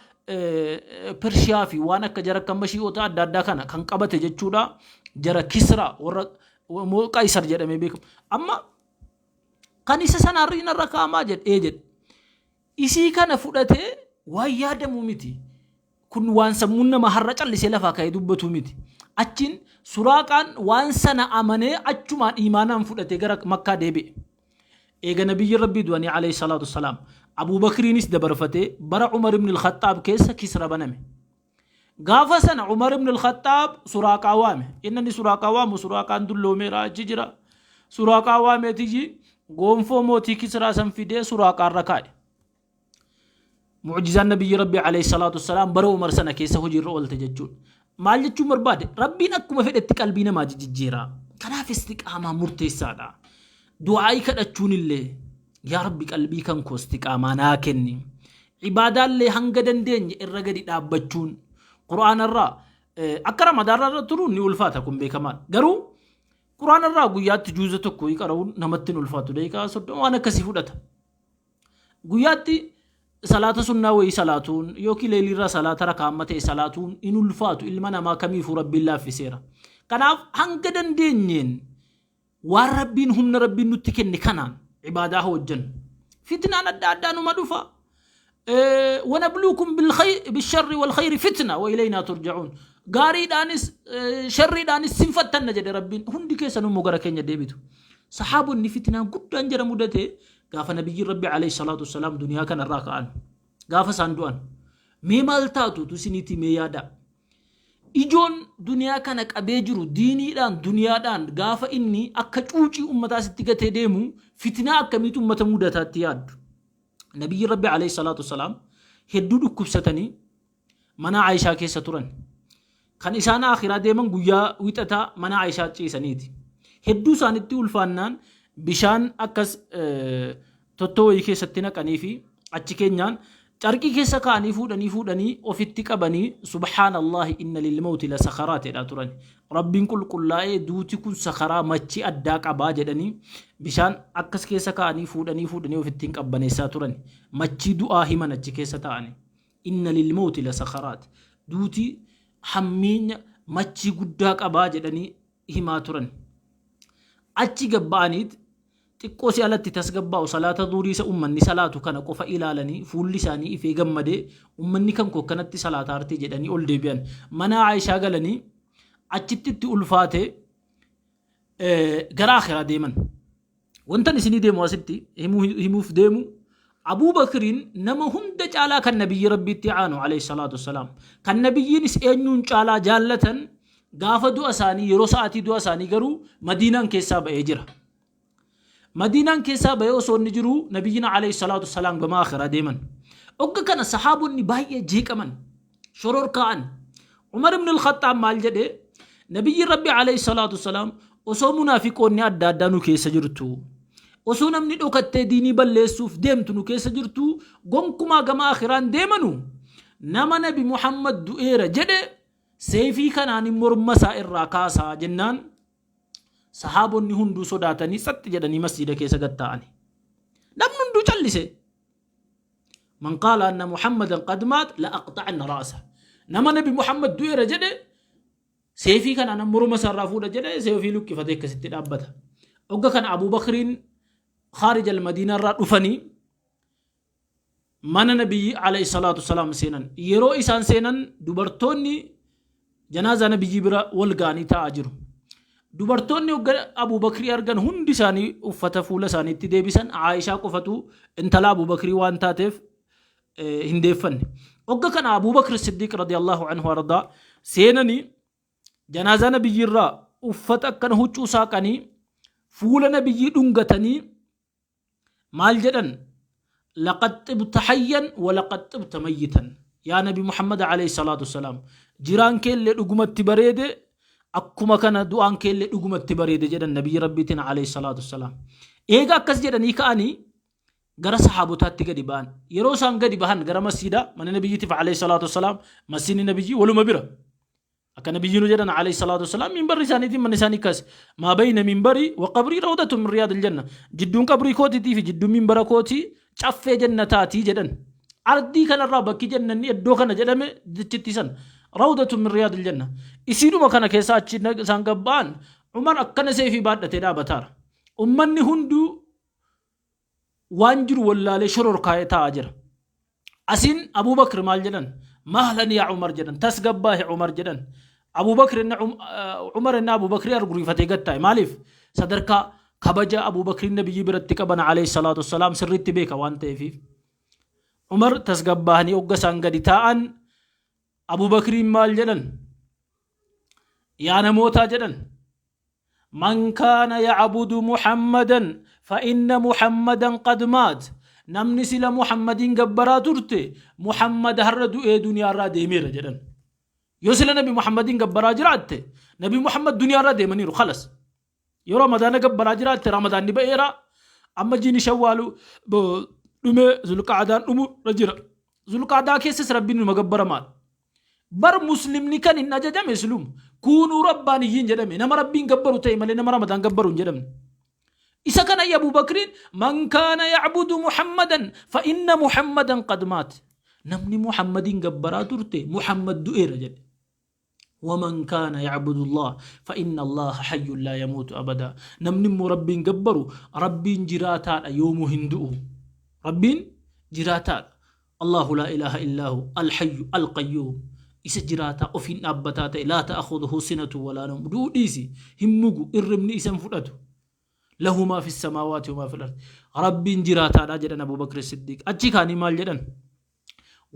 Speaker 2: Pershiyaa fi waan akka jara akka mashii'oota adda addaa kana kan qabate jechuudha. Jara Kisra warra Qaysar jedhamee beekamu. Amma kan isa sanaarri narra kaa'amaa jedhee jedhe. Isii kana fudhatee waan yaadamu miti. Kun waan sammuun nama har'a callisee lafaa ka'ee dubbatu miti. Achiin Suraaqaan waan sana amanee achumaan iimaanaan fudhatee gara Makkaa deebi'e. Eega nabiyyi Rabbii du'anii alayhi salaatu wassalaam Abuu Bakriinis dabarfatee bara Umar ibn al-Khaxxaab keessa Kisra baname. Gaafa sana Umar ibn al-Khaxxaab Suraaqaa waame. Inni inni Suraaqaa waamu Suraaqaan dulloomeera achi jira. Suraaqaa waameetiyyi goonfoo mootii Kisraa san fidee Suraaqaarra kaa'e. Mu'jizaan nabiyyi Rabbii alayhi salaatu wassalaam bara Umar sana keessa hojiirra oolte jechuudha. Maal jechuun barbaade? Rabbiin akkuma fedhetti qalbii namaa jijjiira. Kanaaf istiqaamaa murteessaadha. Du'aa'ii kadhachuun illee yaa Rabbi qalbii kan koo istiqaamaa naa kenni. Ibaadaallee hanga dandeenye irra gadi dhaabbachuun Qur'aanarraa akka Ramadaanarra turuun ni ulfaata kun beekamaadha. Garuu Qur'aanarraa guyyaatti juuza tokko qara'uun namatti hin ulfaatu. Daqiiqaa 30 waan akkasii fudhata. Guyyaatti salaata sunnaa wayii salaatuun yookiin leeliirraa salaata rakaamma ta'e salaatuun hin ulfaatu ilma namaa kamiifuu Rabbiin laaffiseera. Kanaaf hanga dandeenyeen waan Rabbiin humna Rabbiin nutti kenne kanaan ibaadaa hojjennu. Fitnaan adda addaa numa dhufa. Wanabluukum bisharri wal khayri fitna wa ilaynaa turja'uun. Gaariidhaanis sharriidhaanis sin fattanna jedhe Rabbiin hundi keessanuu immoo gara keenya deebitu. Sahaabonni fitnaan guddaan jara mudate gaafa nabiyyiin Rabbi alayhi salaatu wassalaam duniyaa kanarraa ka'an gaafa isaan du'an mee maal taatu tu isiniitii mee yaadaa. Ijoon duniyaa kana qabee jiru diiniidhaan duniyaadhaan gaafa inni akka cuucii ummataa sitti gatee deemu fitnaa akkamiitu ummata mudataatti yaaddu. Nabiyyiin Rabbi alayhi salaatu wassalaam hedduu dhukkubsatanii mana Aayishaa keessa turan. Kan isaan aakhiraa deeman guyyaa wixataa mana Aayishaa ciisaniiti. Hedduu isaanitti ulfaannaan bishaan akkas tottoo wayii keessatti naqanii fi achi keenyaan carqii keessa kaa'anii fuudhanii fuudhanii ofitti qabanii subhaanallahi inna lilmawti la sakaraat jedhaa turan. Rabbiin qulqullaa'ee duuti kun sakaraa machii addaa qabaa jedhanii bishaan akkas keessa kaa'anii fuudhanii fuudhanii ofitti hin qabbaneessaa turan. Machii du'aa himan achi keessa taa'anii. Inna lilmawti la sakaraat. Duuti hammeenya machii guddaa qabaa jedhanii himaa turan. Achi gabba'aniit xiqqoo si alatti tasgabbaa'u salaata zuurii isa ummanni salaatu kana qofa ilaalanii fuulli isaanii ifee gammadee ummanni kan koo akkanatti salaata artee jedhanii ol deebi'an. Mana Aayishaa galanii achitti itti ulfaate gara akhiraa deeman. Wantan isinii deemu asitti himuuf deemu Abuu Bakriin nama hunda caalaa kan nabiyyi Rabbiitti aanu alayhi salaatu wassalaam. Kan nabiyyiinis eenyuun caalaa jaallatan gaafa du'a isaanii yeroo sa'aatii du'a isaanii garuu Madiinaan keessaa ba'ee jira. Madiinaan keessaa ba'ee osoo inni jiruu nabiyyiin alayhi salaatu wassalaam gama akhiraa deeman. Ogga kana sahaabonni baay'ee jeeqaman shororkaa'an. Umar ibn al-Khattaab maal jedhe nabiyyiin Rabbi alayhi salaatu wassalaam osoo munaafiqoonni adda addaa nu keessa jirtu osoo namni dhokattee diinii balleessuuf deemtu nu keessa jirtu gonkumaa gama akhiraan deemanu nama nabi Muhammad du'eera jedhe seefii kanaan morma isaa irraa kaasaa jennaan sahaabonni hunduu sodaatanii tsaxxi jedhanii masjiida keessa gad taa'ani. Namni hunduu callise. Man qaala anna Muhammadan qad maat la aqxa'anna ra'asa. Nama nabi Muhammad du'eera jedhe seefii kanaan morma isaa irraa fuudha jedhe seefii luqqifatee akkasitti dhaabbata. Ogga kana Abuu Bakriin khaarij al-Madiinaa irraa dhufanii mana nabiyyi alayhi salaatu wasalaam seenan. Yeroo isaan seenan dubartoonni janaazaa nabiyyii bira wal ga'anii taa'aa jiru. Dubartoonni hogga Abuu Bakrii argan hundi isaanii uffata fuula isaaniitti deebisan Aayishaa qofatu intala Abuu Bakrii waan taateef hin deeffanne. Hogga kana Abuu Bakr Siddiiq radiyallahu anhu ardaa seenanii janaazaa nabiyyiirraa uffata akkana huccuu saaqanii fuula nabiyyii dhungatanii Maal jedhan? Laqad xibta hayyan wa laqad xibta mayyitan. Yaa Nabi Muhammad alayhi salaatu wassalaam, jiraan keellee dhugumatti bareede, akkuma kana du'aan keellee dhugumatti bareede jedhan Nabiyyi Rabbiitiin alayhi salaatu wassalaam. Eega akkas jedhanii ka'anii gara sahaabotaatti gadi ba'an. Yeroo isaan gadi bahan gara masjiida mana Nabiyyiitiif alayhi salaatu wassalaam, masjiidni Nabiyyii waluma bira. Akka nabiyyiinu jedhan alayhi salaatu wassalaam, minbarri isaaniitiin manni isaanii kas maa bayna minbarii wa qabrii rawdatun min riyaadil janna, jidduun qabrii kootiitii fi jidduun minbara kootii caffee jannataatii jedhan. Ardii kanarraa bakki jannanni iddoo kana jedhame jechitti san rawdatun min riyaadil janna. Isiidhuma kana keessa achi isaan gabba'an, Umar akkana seefii baadhatee dhaabataara. Ummanni hunduu waan jiru wallaalee shororkaa'ee taa'aa jira. Asiin Abuu Bakr maal jedhan? Mahlan yaa Umar jedhan. Tasgabbaahi Umar jedhan. Abuu Bakr inni Umar inni Abuu Bakrii argu rifatee gad taa'e. Maaliif? Sadarkaa kabaja Abuu Bakriin nabiyyi biratti qaban alayhi salaatu wassalaam sirriitti beeka waan ta'eefiif. Umar tasgabbaahanii hogga isaan gadi taa'an Abuu Bakriin maal jedhan? Yaa namootaa jedhan. Man kaana ya'budu Muhammadan fa inna Muhammadan qad maat. Namni sila Muhammadiin gabbaraa turte, Muhammad har'a du'ee duniyaarraa deemeera jedhan. Yoo sila Nabi Muhammadiin gabbaraa jiraatte, Nabi Muhammad duniyaarraa deemaniiru khalas. Yoo Ramadaana gabbaraa jiraatte, Ramadaanni ba'eera. Amma jiini Shawwaalu dhumee Zulqaadaan dhumurra jira. Zulqaadaa keessas Rabbiin numa gabbaramaadha. Bar muslimni kan hin ajajame silum kuunuu rabbaaniyyiin jedhame, nama Rabbiin gabbaru ta'e malee nama Ramadaan gabbaru hin jedhamne. Isa kana Abu Bakriin man kaana ya'budu Muhammadan fa inna Muhammadan qad maat. Namni Muhammadiin gabbaraa turte, Muhammad du'eera jedhe. Waman kaana ya'budu Allah fa inna Allah hayyun laa yamuutu abada. Namni immoo Rabbiin gabbaru, Rabbiin jiraataadha, yoomuu hin du'u. Rabbiin jiraataadha. Allahu laa ilaaha illaahu al-hayyu al-qayyuum. Isa jiraataa ofiin dhaabbataa ta'e, laa ta'khudhuhu sinatu walaa nawm. Du'uu dhiisi, hin mugu, irribni isa hin fudhatu. Lahu maa fi samaawaati wa maa fil ardi. Rabbiin jiraataadha jedhan Abu Bakr Siddiq. Achi kaanii maal jedhan?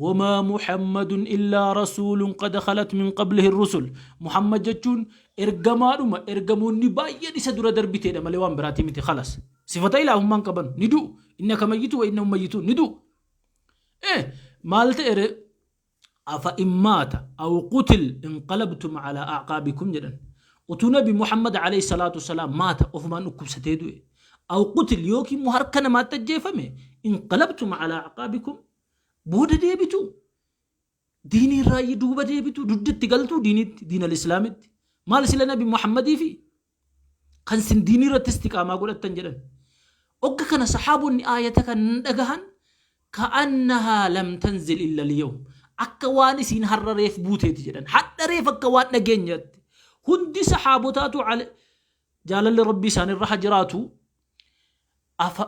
Speaker 2: Wamaa Muhammadun illaa rasuulun qad khalat min qablihi rusul. Muhammad jechuun ergamaadhuma ergamoonni baay'een isa dura darbiteedha malee waan biraatii miti khalas. Sifata ilaahummaan qaban ni du'u. Innaka mayyitu wa innahum mayyituun, ni du'u. Eh, maal ta'e ree? Afa in maata aw qutil inqalabtum alaa a'qaabikum jedhan. Utuu Nabi Muhammad alayhi salaatu wasalaam maata, ofumaan dhukkubsatee du'e, aw qutil yookiin immoo harka namaatti ajjeefame, inqalabtum alaa a'qaabikum, booda deebitu, diinii irraa duuba deebitu, dugda itti galtuu diiniitti, diin al-islaamitti. Maal sila Nabi Muhammadii fi kan sin diinii irratti istiqaamaa godhattan jedhan. Ogga kana sahaabonni aayata kan dhagahan ka'annahaa lam tanzil illa al-yawm, akka waan isiin har'a reef buuteeti jedhan. Hadha reef akka waan dhageenyatti. Hundi sahaabotaatu jaalalli Rabbii isaanirra ha jiraatu, afa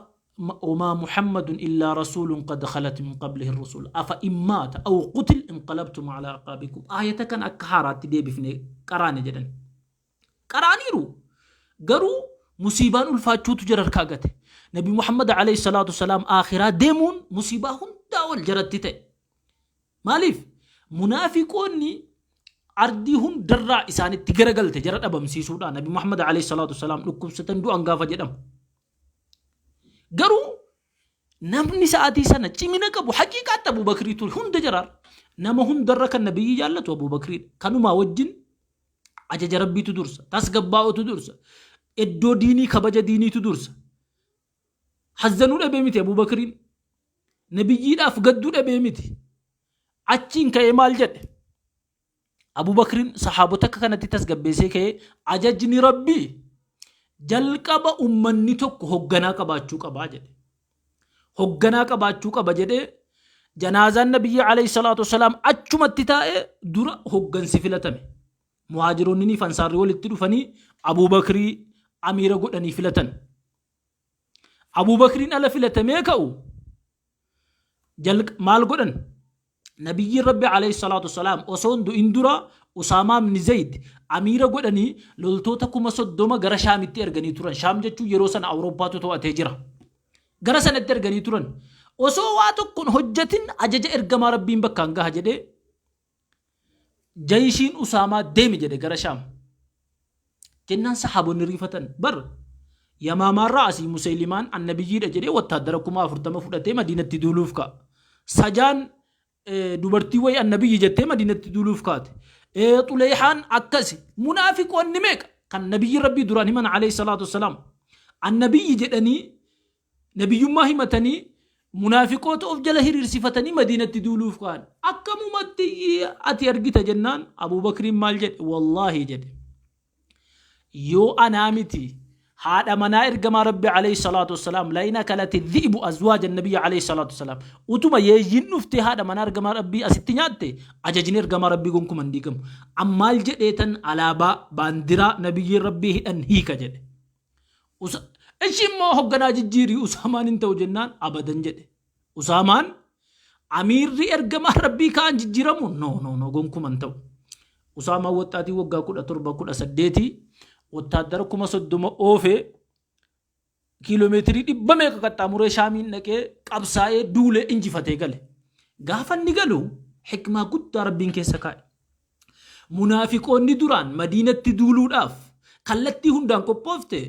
Speaker 2: وما محمد إلا رسول قد خلت من قبله الرسل أفإن مات أو قتل انقلبتم على أعقابكم. آية كان akka haaraatti deebifne qaraane jedhan. Qaraaniiru, garuu musiibaan ulfaachuutu jara harkaa gate. Nabi Muhammad alayhi salaatu wasalaam aakhiraa deemuun musiibaa hundaa ol jaratti ta'e. Maaliif? Munaafiqoonni ardii hundarraa isaanitti garagalte jara dhabamsiisuudha. Nabi Muhammad alayhi salaatu wasalaam dhukkubsatan, du'an gaafa jedhamu. Garuu namni sa'aatii sana cimina qabu haqiiqaatti Abuu Bakrii ture hunda jaraar. Nama hundarra kan nabiyyi jaallatu Abuu Bakriidha. Kanumaa wajjin ajaja Rabbiitu dursa, tasgabbaa'utu dursa, iddoo diinii kabaja diiniitu dursa. Hazzanuu dhabee miti Abuu Bakriin. Nabiyyiidhaaf gadduu dhabee miti. Achiin ka'ee maal jedhe? Abuu Bakriin sahaabota akka kanatti tasgabbeessee ka'ee, ajajni Rabbii jalqaba ummanni tokko hogganaa qabaachuu qabaa jedhe. Hogganaa qabaachuu qaba jedhee, janaazaan nabiyyi alayhi salaatu wasalaam achumatti taa'ee dura hoggansi filatame. Muhaajiroonni fi ansaarri walitti dhufanii Abuu Bakrii amiira godhanii filatan. Abuu Bakriin ala filatamee ka'u maal godhan? Nabiyyiin Rabbi alayhi salaatu wasalaam osoo hin du'in dura Usaamaa ibn Zayd amiira godhanii loltoota 30,000 gara Shaamitti erganii turan. Shaam jechuun yeroo sana Awurooppaatu to'atee jira. Gara sanatti erganii turan. Osoo waa tokkoon hojjetin ajaja ergamaa Rabbiin bakkaan gaha jedhee jayishiin Usaamaa deemi jedhe gara Shaam. Jennaan sahaabonni riifatan. Bar Yamaamaarraa asii Musaylimaan annabiyyiidha jedhee wattaaddara 40,000 fudhatee Madiinatti duuluuf ka'a. Sajaan dubartii wayii annabiyyi jettee Madiinatti duuluuf kaate. Xuleyhaan akkasi. Munaafiqoonni meeqa kan nabiyyi Rabbii duraan himan alayhi salaatu wassalaam. Annabiyyi jedhanii nabiyyummaa himatanii munaafiqoota of jala hiriirsifatanii Madiinatti duuluuf ka'an. Akkamumatti ati argita jennaan Abuubakriin maal jedhe? Wallaahi jedhe. Yoo anaa miti haadha manaa ergamaa Rabbi alayhi salaatu wassalaam la'in akalati dhi'bu azwaaja nabiyyi alayhi salaatu wassalaam utuma yeeyyiin dhuftee haadha manaa ergamaa Rabbii asitti nyaatte ajajni ergamaa Rabbii gonkuma hin diigamu. Ammaal jedheetan alaabaa baandiraa nabiyyiin Rabbii hidhan hiika jedhe. Ishi immoo hogganaa jijjiirii Usaamaan hin ta'u jennaan abadan jedhe. Usaamaan amiirri ergamaa Rabbii ka'an jijjiiramu no no no gonkuma hin ta'u. Usaamaan waxxaatii waggaa 17 18 wottaaddara 30,000 oofee kiiloomeetirii dhibba meeqa qaxxaamuree Shaamiin dhaqee qabsaa'ee duulee injifatee gale. Gaafa inni galu hikmaa guddaa Rabbiin keessa kaa'e. Munaafiqoonni duraan Madiinatti duuluudhaaf kallattii hundaan qophoofte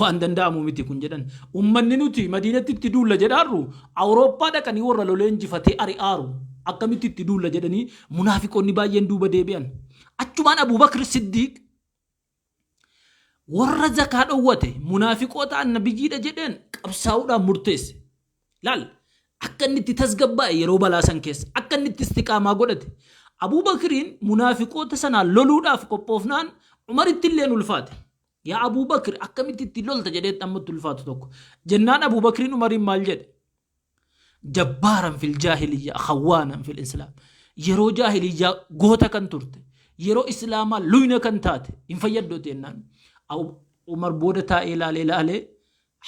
Speaker 2: waan danda'amu miti kun jedhan. Ummanni nuti Madiinatti itti duulla jedhaarru Awurooppaa dhaqanii warra lolee injifatee ari'aaru akkamitti itti duulla jedhanii munaafiqoonni baay'een duuba deebi'an. Achumaan Abuubakr Siddiiq warra zakaa dhowwate munaafiqoota annabiyyiidha jedheen qabsaa'uudhaan murteesse. Laal akka inni itti tasgabbaa'e yeroo balaa san keessa akka inni itti istiqaamaa godhate. Abuubakriin munaafiqoota sanaan loluudhaaf qophoofnaan Umaritti illeen ulfaate. Yaa Abuubakr akkamitti itti lolta jedhee ammatti ulfaatu tokko. Jennaan Abuubakriin Umariin maal jedhe? Jabbaaran fil jaahiliyyaa khawwaanan fil islaam. Yeroo jaahiliyyaa goota kan turte, yeroo islaamaa luyna kan taate hin fayyaddu jennaan. Umar booda taa'ee ilaalee ilaalee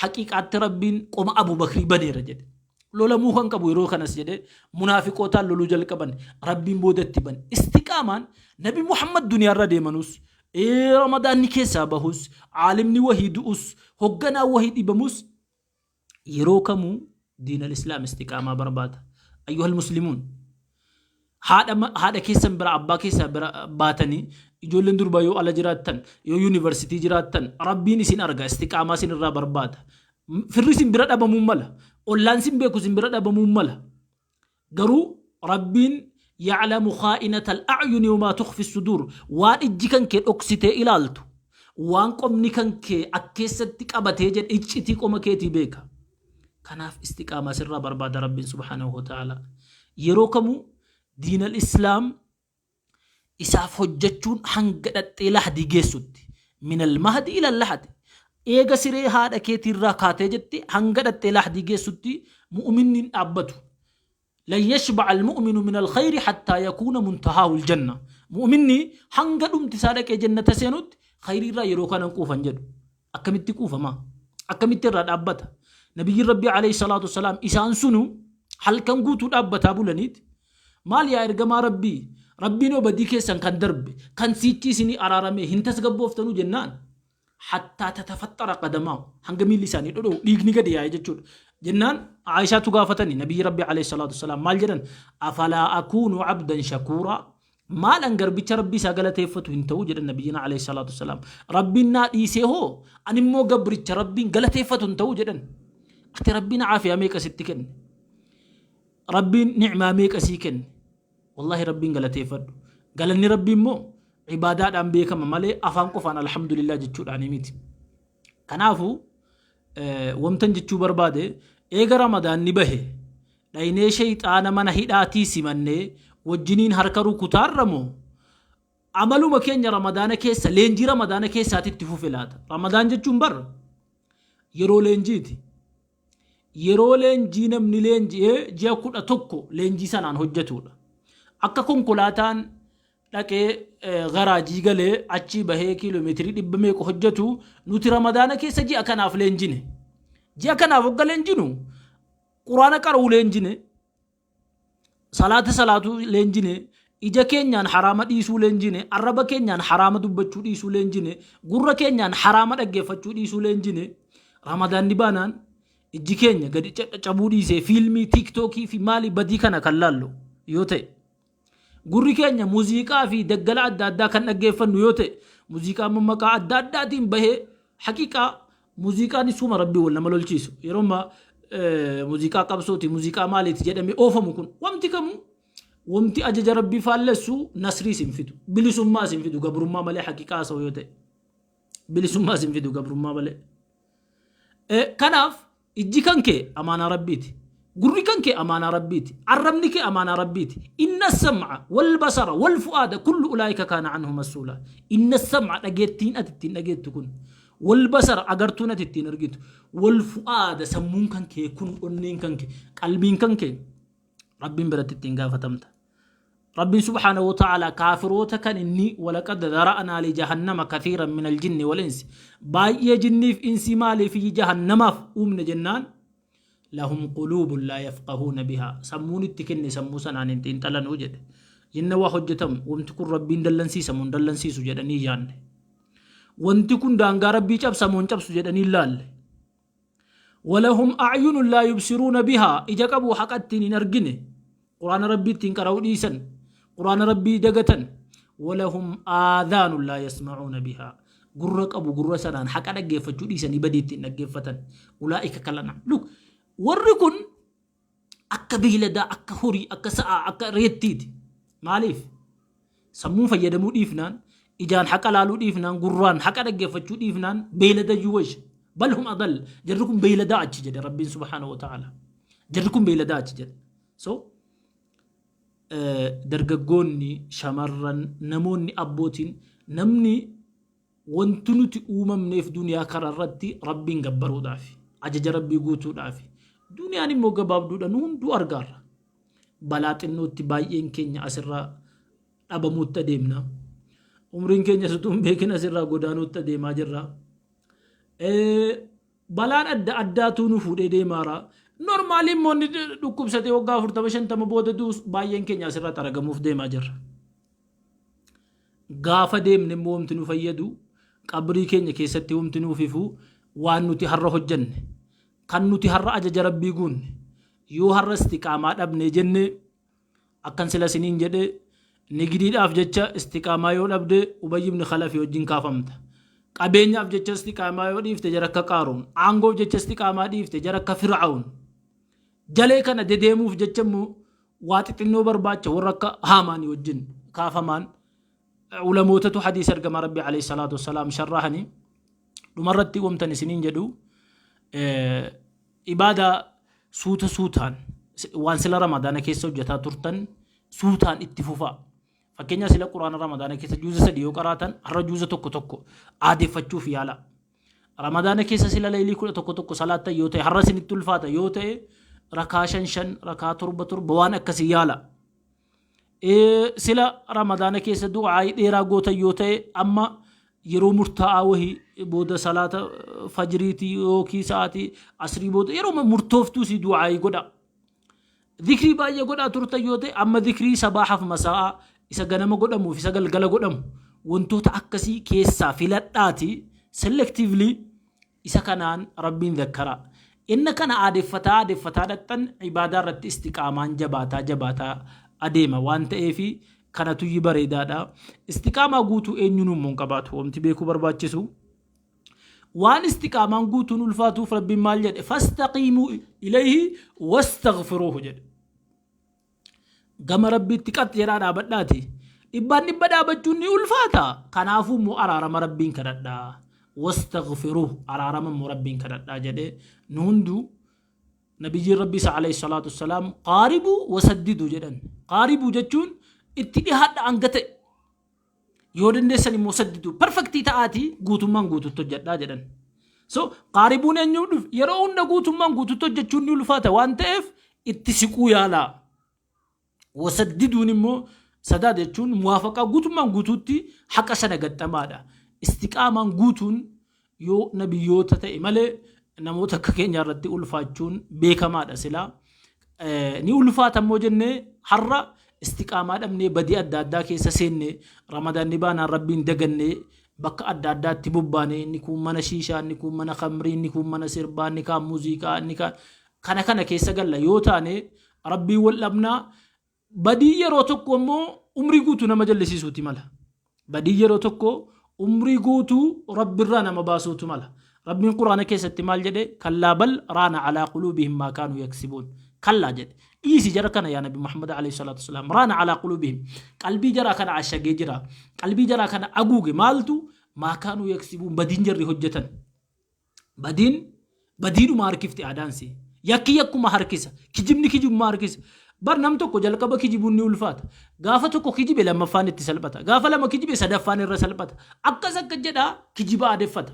Speaker 2: haqiiqaatti Rabbiin qoma Abu Bakrii baneera jedhe. Lolamuu kan qabu yeroo kanas jedhe munaafiqootaan loluu jalqaban Rabbiin boodatti bane. Istiqaamaan Nabi Muhammad duniyaarra deemanus Ramadaanni keessaa bahus aalimni wahii du'us hogganaa wahii dhibamus yeroo kamuu diin al-islaam istiqaamaa barbaada. Ayyuhal muslimuun haadha keessan bira abbaa keessan bira baatanii ijoolleen durbaa yoo ala jiraattan yoo yuunivarsiitii jiraattan Rabbiin isin arga istiqaamaa isin irraa barbaada. Firri isin bira dhabamuu mala. Ollaan isin beeku isin bira dhabamuu mala. Garuu Rabbiin ya'lamu khaa'inatal a'yuni wamaa tukhfi suduur waan ijji kan kee dhoksitee ilaaltu waan qomni kan kee akkeessatti qabatee jedhe iccitii qoma keetii beeka. Kanaaf istiqaamaa sirraa barbaada Rabbiin subhaanahu wa ta'ala. Yeroo kamuu diinal islaam isaaf hojjechuun hanga dhaxxee lahdii geessutti. Minal mahdi ila lahdi. Eega siree haadha keetiirraa kaatee jette hanga dhaxxee lahdii geessutti mu'uminni hin dhaabbatu. Lan yashba'a al-mu'minu min al-khayri hattaa yakuuna muntahaahu al-janna. Mu'uminni hanga dhumti isaa dhaqee jannata seenutti khayriirraa yeroo kanan quufan jedhu. Akkamitti quufama? Akkamitti irraa dhaabbata? Nabiyyiin Rabbii alayhi salaatu wassalaam isaan sunu halkan guutuu dhaabbataa bulaniiti. Maal yaa ergamaa Rabbii? Rabbiin hoo badii keessan kan darbe, kan siichi isinii araaramee hin tasgabbooftanuu jennaan hattaa tatafaxxara qadamaahu hanga miilli isaanii dhodho'u dhiigni gadi yaa'e jechuudha. Jennaan Aayishaatu gaafatani nabiyyi Rabbii alayhi salaatu wassalaam maal jedhan? Afalaa akuunu abdan shakuuraa maal an garbicha Rabbii isaa galateeffatu hin ta'u jedhan nabiyyiin alayhi salaatu wassalaam. Rabbiin naa dhiisee hoo ani immoo gabricha Rabbiin galateeffatu hin ta'u jedhan. Ati Rabbiin aafiyaa meeqa sitti kenne? Rabbiin ni'maa meeqa sii kenne? Wallaahi Rabbiin galateeffadhu. Galanni Rabbii immoo ibaadaadhaan beekama malee afaan qofaan alhamdulillah jechuudhaan miti. Kanaafuu wamtan jechuu barbaade eega Ramadaanni bahe dhaynee shayxaana mana hidhaatii simannee wajjiniin harka rukutaarra moo amaluma keenya Ramadaana keessa leenjii Ramadaana keessaati itti fufe laata? Ramadaan jechuun bar yeroo leenjiiti. Yeroo leenjii namni leenji'ee ji'a 11 leenjii sanaan hojjetudha. Akka konkolaataan dhaqee garaajii galee achii bahee kiiloomeetirii dhibba meeqa hojjetu nuti Ramadaana keessa ji'a kanaaf leenjine. Ji'a kanaaf hogga leenjinu quraana qara'uu leenjine, salaata salaatuu leenjine, ija keenyaan haraama dhiisuu leenjine, arraba keenyaan haraama dubbachuu dhiisuu leenjine, gurra keenyaan haraama dhaggeeffachuu dhiisuu leenjine, Ramadaanni baanaan ijji keenya gadi cabuu dhiisee fiilmii, tiiktookii fi maalii badii kana kan laallu yoo ta'e, gurri keenya muuziqaa fi daggala adda addaa kan dhaggeeffannu yoo ta'e, muuziqaa maqaa adda addaatiin bahee haqiqaa Muuziqaan isuma Rabbii wal nama lolchiisu. Yeroo ammaa muuziqaa qabsooti, muuziqaa maaliiti jedhamee oofamu kun wanti kamuu wanti ajaja Rabbii faallessu nasriis hin fidu, bilisummaas hin fidu gabrummaa malee haqiqaa haasa'u yoo ta'e. Bilisummaas hin fidu gabrummaa malee. Kanaaf ijji kan kee amaanaa Rabbiiti. Gurri kan kee amaanaa Rabbiiti. Arrabni kee amaanaa Rabbiiti. Inna sam'a wal basara wal fu'aada kullu ulaa'ika kaana anhu mas'uula. Inna sam'a dhageettiin ati ittiin dhageettu kun. Wal basara agartuun ati ittiin argitu. Wal fu'aada sammuun kan kee kun onneen kan kee qalbiin kan kee Rabbiin biratti ittiin gaafatamta. Rabbiin subhaanahu wa ta'ala kaafiroota kan inni walaqad dhara'naa li jahannama kathiiran min aljinni wal insi baay'ee jinniif insii maaliif jahannamaaf uumne jennaan lahum quluubun laa yafqahuuna bihaa sammuun itti kenne sammuu sanaan hin xiinxalanuu jedhe. Jinna waa hojjetamu wanti kun Rabbiin dallansiisa moo hin dallansiisu jedhanii hin yaanne. Wanti kun daangaa Rabbii cabsa moo hin cabsu jedhanii hin laalle. Walahum a'yunun laa yubsiruuna bihaa ija qabu haqa ittiin hin argine. Quraana Rabbii ittiin qara'uu dhiisan. Quraana Rabbii dagatan. Walahum aadhaanun laa yasma'uuna bihaa. Gurra qabu gurra sanaan haqa dhaggeeffachuu dhiisanii badii ittiin dhaggeeffatan. Ulaa'ika kalana. Look, warri kun akka beeyladaa, akka horii, akka sa'aa, akka reettiiti. Maaliif? Sammuun fayyadamuu dhiifnaan, ijaan haqa laaluu dhiifnaan, gurraan haqa dhaggeeffachuu dhiifnaan beeylada iyyuu wayya. Bal hum adall. Jarri kun beeyladaa achi jedhe Rabbiin subhaanahu wa ta'ala. Jarri kun beeyladaa achi jedhe. So, dargaggoonni, shamarran, namoonni abbootiin namni wanti nuti uumamneef duniyaa kana irratti Rabbiin gabbaruudhaafi. Ajaja Rabbii guutuudhaafi. Duniyaan immoo gabaabduudha nu hunduu argaarra. Balaa xinnootti baay'een keenya asirraa dhabamuutti adeemna. Umriin keenya utuu hin beekin asirraa godaanuutti adeemaa jirra. Balaan adda addaatuu nu fuudhee deemaara. Normaalii immoo inni dhukkubsatee waggaa 40 50 booda du'us baay'een keenya asirratti argamuuf deemaa jirra. Gaafa deemne immoo wanti nu fayyadu qabrii keenya keessatti wanti nuuf ifu waan nuti har'a hojjenne kan nuti har'a ajaja rabbii guunne yoo har'a istiqaamaa dhabne jenne Akkan sila isiniin jedhe nigidiidhaaf jecha istiqaamaa yoo dhabde Ubayy ibn Khalafi wajjin kaafamta. Qabeenyaaf jecha istiqaamaa yoo dhiifte jara akka Qaaruun, aangoof jecha istiqaamaa dhiifte jara akka Fir'aun. Jalee kana dedeemuuf jecha immoo waa xixinnoo barbaacha warra akka Haamaanii wajjin kaafamaan ulamootatu hadiisa ergamaa Rabbii alayhi salaatu wassalaam sharrahanii dhumarratti wamtan isiniin jedhu Ibaadaa suuta suutaan waan sila Ramadaana keessa hojjetaa turtan suutaan itti fufaa. Fakkeenyaa sila Quraana Ramadaana keessa juuza 3 yoo qaraatan har'a juuza tokko tokko aadeeffachuuf yaala. Ramadaana keessa sila leeylii 11 tokko salaattan yoo ta'e har'a isinitti ulfaata yoo ta'e rakaa shan shan rakaa torba torba waan akkasii yaala. Sila Ramadaana keessa du'aa'ii dheeraa gootan yoo ta'e amma yeroo murtaa'aa wahii booda salaata fajriitii yookiin sa'aatii asrii booda yeroo murtooftuu si du'aa'ii godha. Zikrii baay'ee godhaa turtan yoo ta'e amma zikrii sabaahaaf masaa'aa isa ganama godhamuuf isa galgala godhamu wantoota akkasii keessaa filadhaati selectively Isa kanaan Rabbiin zakkaraa. Inna kana aadeffataa aadeffataa dhaqxan ibaadaa irratti istiqaamaan jabaataa jabaataa adeema waan ta'eefi kanatuyyi bareedaadha. Istiqaamaa guutuu eenyuun immoo hin qabaatu. Wanti beekuu barbaachisu. Waan istiqaamaan guutuun ulfaatuuf Rabbiin maal jedhe? Fastaqiimuu ilayhi wastaghfiruuhu jedhe. Gama Rabbiitti qax jedhaa dhaabadhaati. Dhibbaan dhibba dhaabachuun ni ulfaata. Kanaafuu immoo araarama Rabbiin kadhadhaa. Wastaghfiruuh araarama immoo Rabbiin kadhadhaa jedhee nu hunduu nabiyyiin Rabbii isa alayhi salaatu wassalaam qaaribuu wasaddidu jedhan. Qaaribuu jechuun itti dhihaadha hanga ta'e. Yoo dandeessan immoo saddidu perfektii ta'aatii guutummaan guututti hojjedhaa jedhan. So qaaribuun eenyuuf dhufe yeroo hunda guutummaan guututti hojjechuun ni ulfaata waan ta'eef itti siquu yaalaa. Wasaddiduun immoo sadaad jechuun muwaafaqaa guutummaan guutuutti haqa sana gaxxamaadha. Istiqaamaan guutuun yoo nabiyyoota ta'e malee namoota akka keenyaa irratti ulfaachuun beekamaadha silaa. Ni ulfaata immoo jennee har'a istiqaamaa dhabnee badii adda addaa keessa seenne ramadaanni baanaan rabbiin dagannee bakka adda addaatti bobbaane inni kun mana shiishaa inni kun mana kamrii inni kun mana sirbaa inni kaan muuziqaa inni kaan kana kana keessa galla yoo taane rabbiin wal dhabnaa Badii yeroo tokko immoo umrii guutuu nama jallisiisuuti mala. Badii yeroo tokko umrii guutuu Rabbirraa nama baasuutu mala. Rabbiin Qur'aana keessatti maal jedhe? Kallaa bal raana alaa quluubihim maa kaanuu yaksibuun. Kallaa jedhe. Dhiisi jara kana yaa Nabi Muhammad alayhi salaatu wasalaam. Raana alaa quluubihim. Qalbii jaraa kana ashagee jira. Qalbii jaraa kana aguuge maaltu maa kaanuu yaksibuun badiin jarri hojjetan. Badiin badiidhuma harkifti aadaan sii. Yakki yakkuma harkisa. Kijibni kijibuma harkisa. Bar nam tokko jalqaba kijibuun ni ulfaata. Gaafa tokko kijibe lammaffaan itti salphata. Gaafa lama kijibe sadaffaan irra salphata. Akkas akka jedhaa kijiba aadeffata.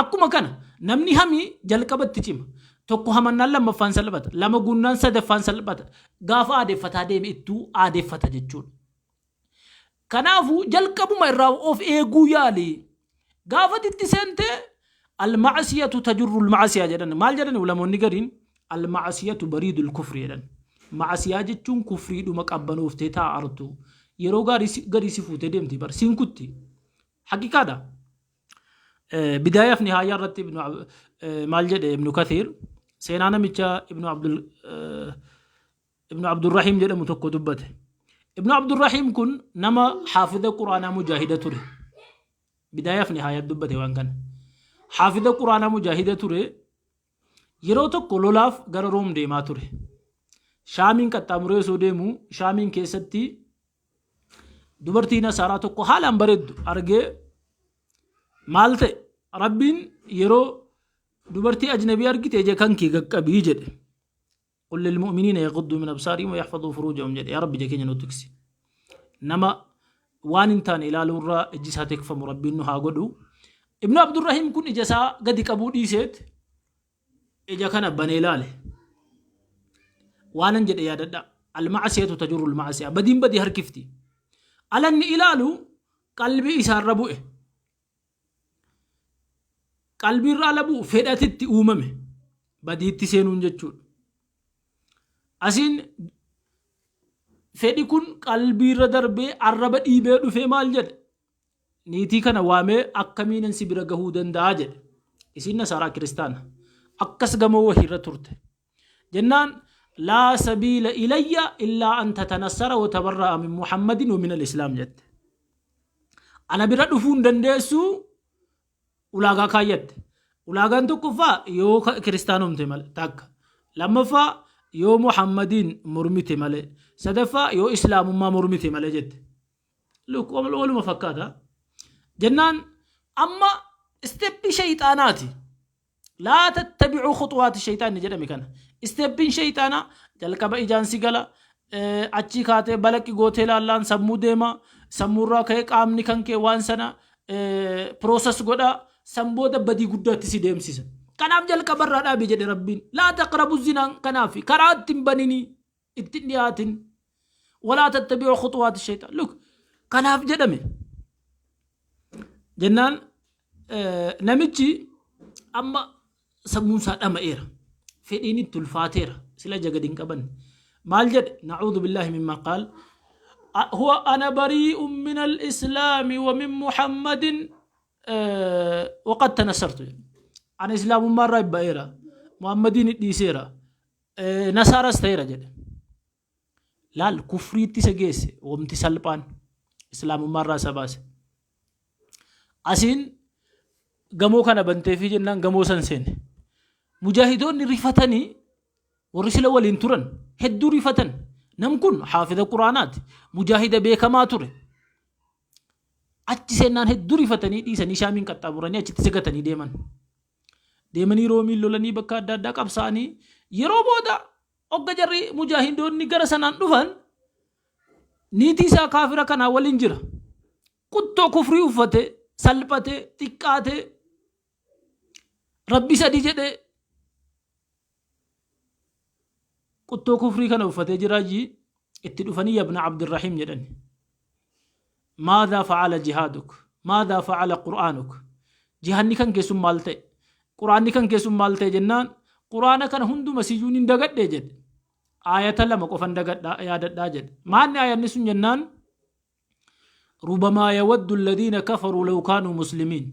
Speaker 2: Akkuma kana namni hamii jalqaba itti cima. Tokko hamannaan lammaffaan salphata. Lama guunnaan sadaffaan salphata. Gaafa aadeffataa deeme ittuu aadeffata jechuudha. Kanaafuu jalqabuma irraa of eeguu yaali. Gaafa itti seente al-ma'asiyatu tajurru al-ma'asiyaa jedhan. Maal jedhan ulamoonni gariin al-ma'asiyatu bariidul kufri jedhan. Ma'asiyaa jechuun kufriidhuma qabbanooftee taa'artu. Yeroo gaarii si fuutee deemti bar siin kutti. Haqiqaadha. Bidaayaaf nihaayaa irratti maal jedhe Ibnu Kathiir seenaa namicha Ibnu Abdul Ibnu Abdurrahiim jedhamu tokko dubbate. Ibnu Abdurrahiim kun nama haafida Quraanaa mujaahida ture. Bidaayaaf nihaayaa dubbate waan kana. Haafida Quraanaa mujaahida ture. Yeroo tokko lolaaf gara Room deemaa ture. Shaamiin qaxxaamuree osoo deemu Shaamiin keessatti dubartii Nasaaraa tokko haalaan bareeddu argee maal ta'e Rabbiin yeroo dubartii ajnabii argite ija kan kee qaqqabii jedhe. Qul lilmu'miniina yaqudduu min absaarihim wa yaxfaduu furuujahum jedhe yaa Rabbi ija keenya nu tiksi. Nama waan hin taane ilaaluu irraa ijji isaa tikfamu Rabbiin nu haa godhu. Ibnu Abdurrahiim kun ija isaa gadi qabuu dhiiseet ija kana banee ilaale. Waanan jedhe yaadadha. Almacasiyatu tajurru almacasiya. Badiin badii harkifti. Alanni ilaalu qalbii isaarra bu'e. Qalbiirra ala bu'u fedhatitti uumame. Badiitti seenuun jechuudha. Asiin fedhi kun qalbiirra darbee arraba dhiibee dhufee maal jedhe? Niitii kana waamee akkamiinan si bira gahuu danda'a jedhe. Isiin nasaaraa kiristaana. Akkas gamoo wahiirra turte. Jennaan laa sabiila ilayya illaa an tatanassara wa tabarra'a min Muhammadin wa min al-Islaam jette. Ana bira dhufuu hin dandeessu ulaagaa kaayyatte. Ulaagaan tokkoffaa yoo kiristaanomte malee takka. Lammaffaa yoo Muhammadiin mormite malee. Sadaffaa yoo Islaamummaa mormite malee jette. Look, waluma fakkaata. Jennaan amma isteppii shayxaanaati. Laa tattabicuu khuxuwaati shayxaan inni jedhame kana. Isteppiin shayxaanaa jalqaba ijaan si gala, achii kaatee balaqqi gootee laallaan sammuu deema, sammuurraa ka'ee qaamni kan kee waan sana process godha, san booda badii guddaatti si deemsisa. Kanaaf jalqabarraa dhaabi jedhe Rabbiin. Laa taqrabu zinaan kanaaf karaa itti hin baninii itti hin dhiyaatin. Walaa tattabi'uu khuxuwaati shayxaan. Look, kanaaf jedhame. Jennaan namichi amma sammuun isaa dhama'eera. Fedhiin itti ulfaateera. Sila ija gadi hin qabanne. Maal jedhe? Na'uudhu billaahi mimmaa qaal. Huwa ana barii'un min al-islaami wa min Muhammadin waqad tanassartu jedhe. Ana islaamummaa irraa ba'eera. Muhammadiin dhiiseera. Nasaaras ta'eera jedhe. Laal kufriitti isa geesse wamti salphaan islaamummaa irraa isa baase. Asiin gamoo kana banteefii jennaan gamoo san seene. Mujaahidoonni rifatanii warri sila waliin turan hedduu rifatan. Nam kun haafida Quraanaati. Mujaahida beekamaa ture. Achi seennaan hedduu rifatanii dhiisanii shaamiin qaxxaamuranii achitti sigatanii deeman. Deemanii roomiin lolanii bakka adda addaa qabsaa'anii yeroo booda Ogga jarri mujaahidoonni gara sanaan dhufan niitii isaa kaafira kanaa waliin jira. Quttoo kufrii uffate, salphate, xiqqaate, rabbi sadi jedhee quttoo kufrii kana uffatee jiraayyi itti dhufanii yabna Abdurrahiim jedhani. Maadhaa fa'ala jihaaduk? Maadhaa fa'ala qur'aanuk? Jihaanni kan kee sun maal ta'e? Qur'aanni kan kee sun maal ta'e jennaan qur'aana kana hunduma siyyuun hin dagadhe jedhe. Aayata lama qofan dagadhaa yaadadhaa jedhe. Maanni aayanni sun jennaan ربما يود الذين كفروا لو كانوا مسلمين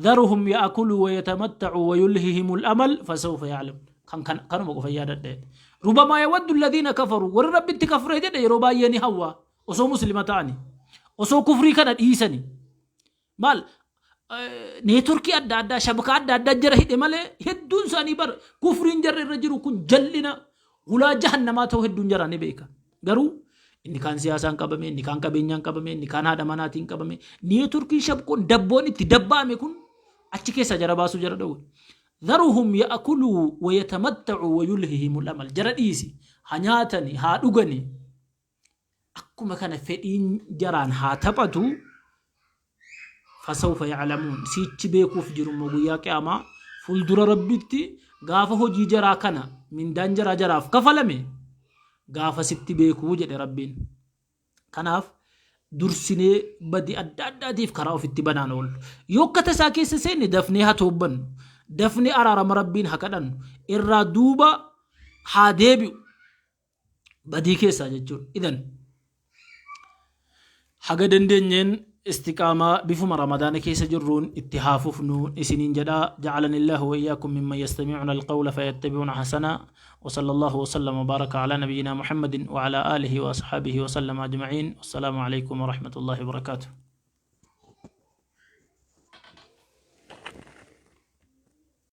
Speaker 2: ذرهم يأكلوا ويتمتعوا ويلههم الأمل فسوف يعلم kan kan kanuma qofa yaadadhe ربما يود الذين كفروا warri rabbitti kafree jedhe yeroo baay'ee ni hawwa osoo muslima ta'ani osoo kufrii kana dhiisani maal Neetworkii adda addaa shabakaa adda addaa jara hidhe malee hedduun isaanii bar kufriin jarra irra jiru kun jal'ina hulaa jahannamaa ta'uu hedduun jaraa ni beeka. Garuu inni kaan siyaasaan qabame, inni kaan qabeenyaan qabame, inni kaan haadha manaatiin qabame, neetworkiin shabqoon dabboon itti dabba'ame kun achi keessaa jara baasuu jara dhowwe. Dharuhum ya'kuluu wa yatamatta'uu wa yulhihimul amal. Jara dhiisi haa nyaatani haa dhugani. Akkuma kana fedhiin jaraan haa taphatu fasawfa ya'lamuun siichi beekuuf jiru immoo guyyaa qiyaamaa fuuldura rabbitti gaafa hojii jaraa kana mindaan jaraa jaraaf kafalame gaafa sitti beekuu jedhe rabbiin. Kanaaf dursinee badii adda addaatiif karaa ofitti banaan oollu. Yoo akka tasaa keessa seenne dafnee haa toobbannu. Dafnee araarama rabbiin haa kadhannu. Irraa duuba haa deebi'u. Badii keessaa jechuudha. Idan haga dandeenyeen istiqaamaa bifuma ramadaana keessa jirruun itti haa fufnu isiniin jedha. Ja'alani Allahu wa iyyakum mimman yastami'una alqawla fayattabi'una hasana. Wa sallallahu wa sallama wa baraka ala nabiyyina Muhammadin wa ala alihi wa ashabihi wa sallama ajma'in. Wassalaamu alaykum wa rahmatullahi wa barakatuh.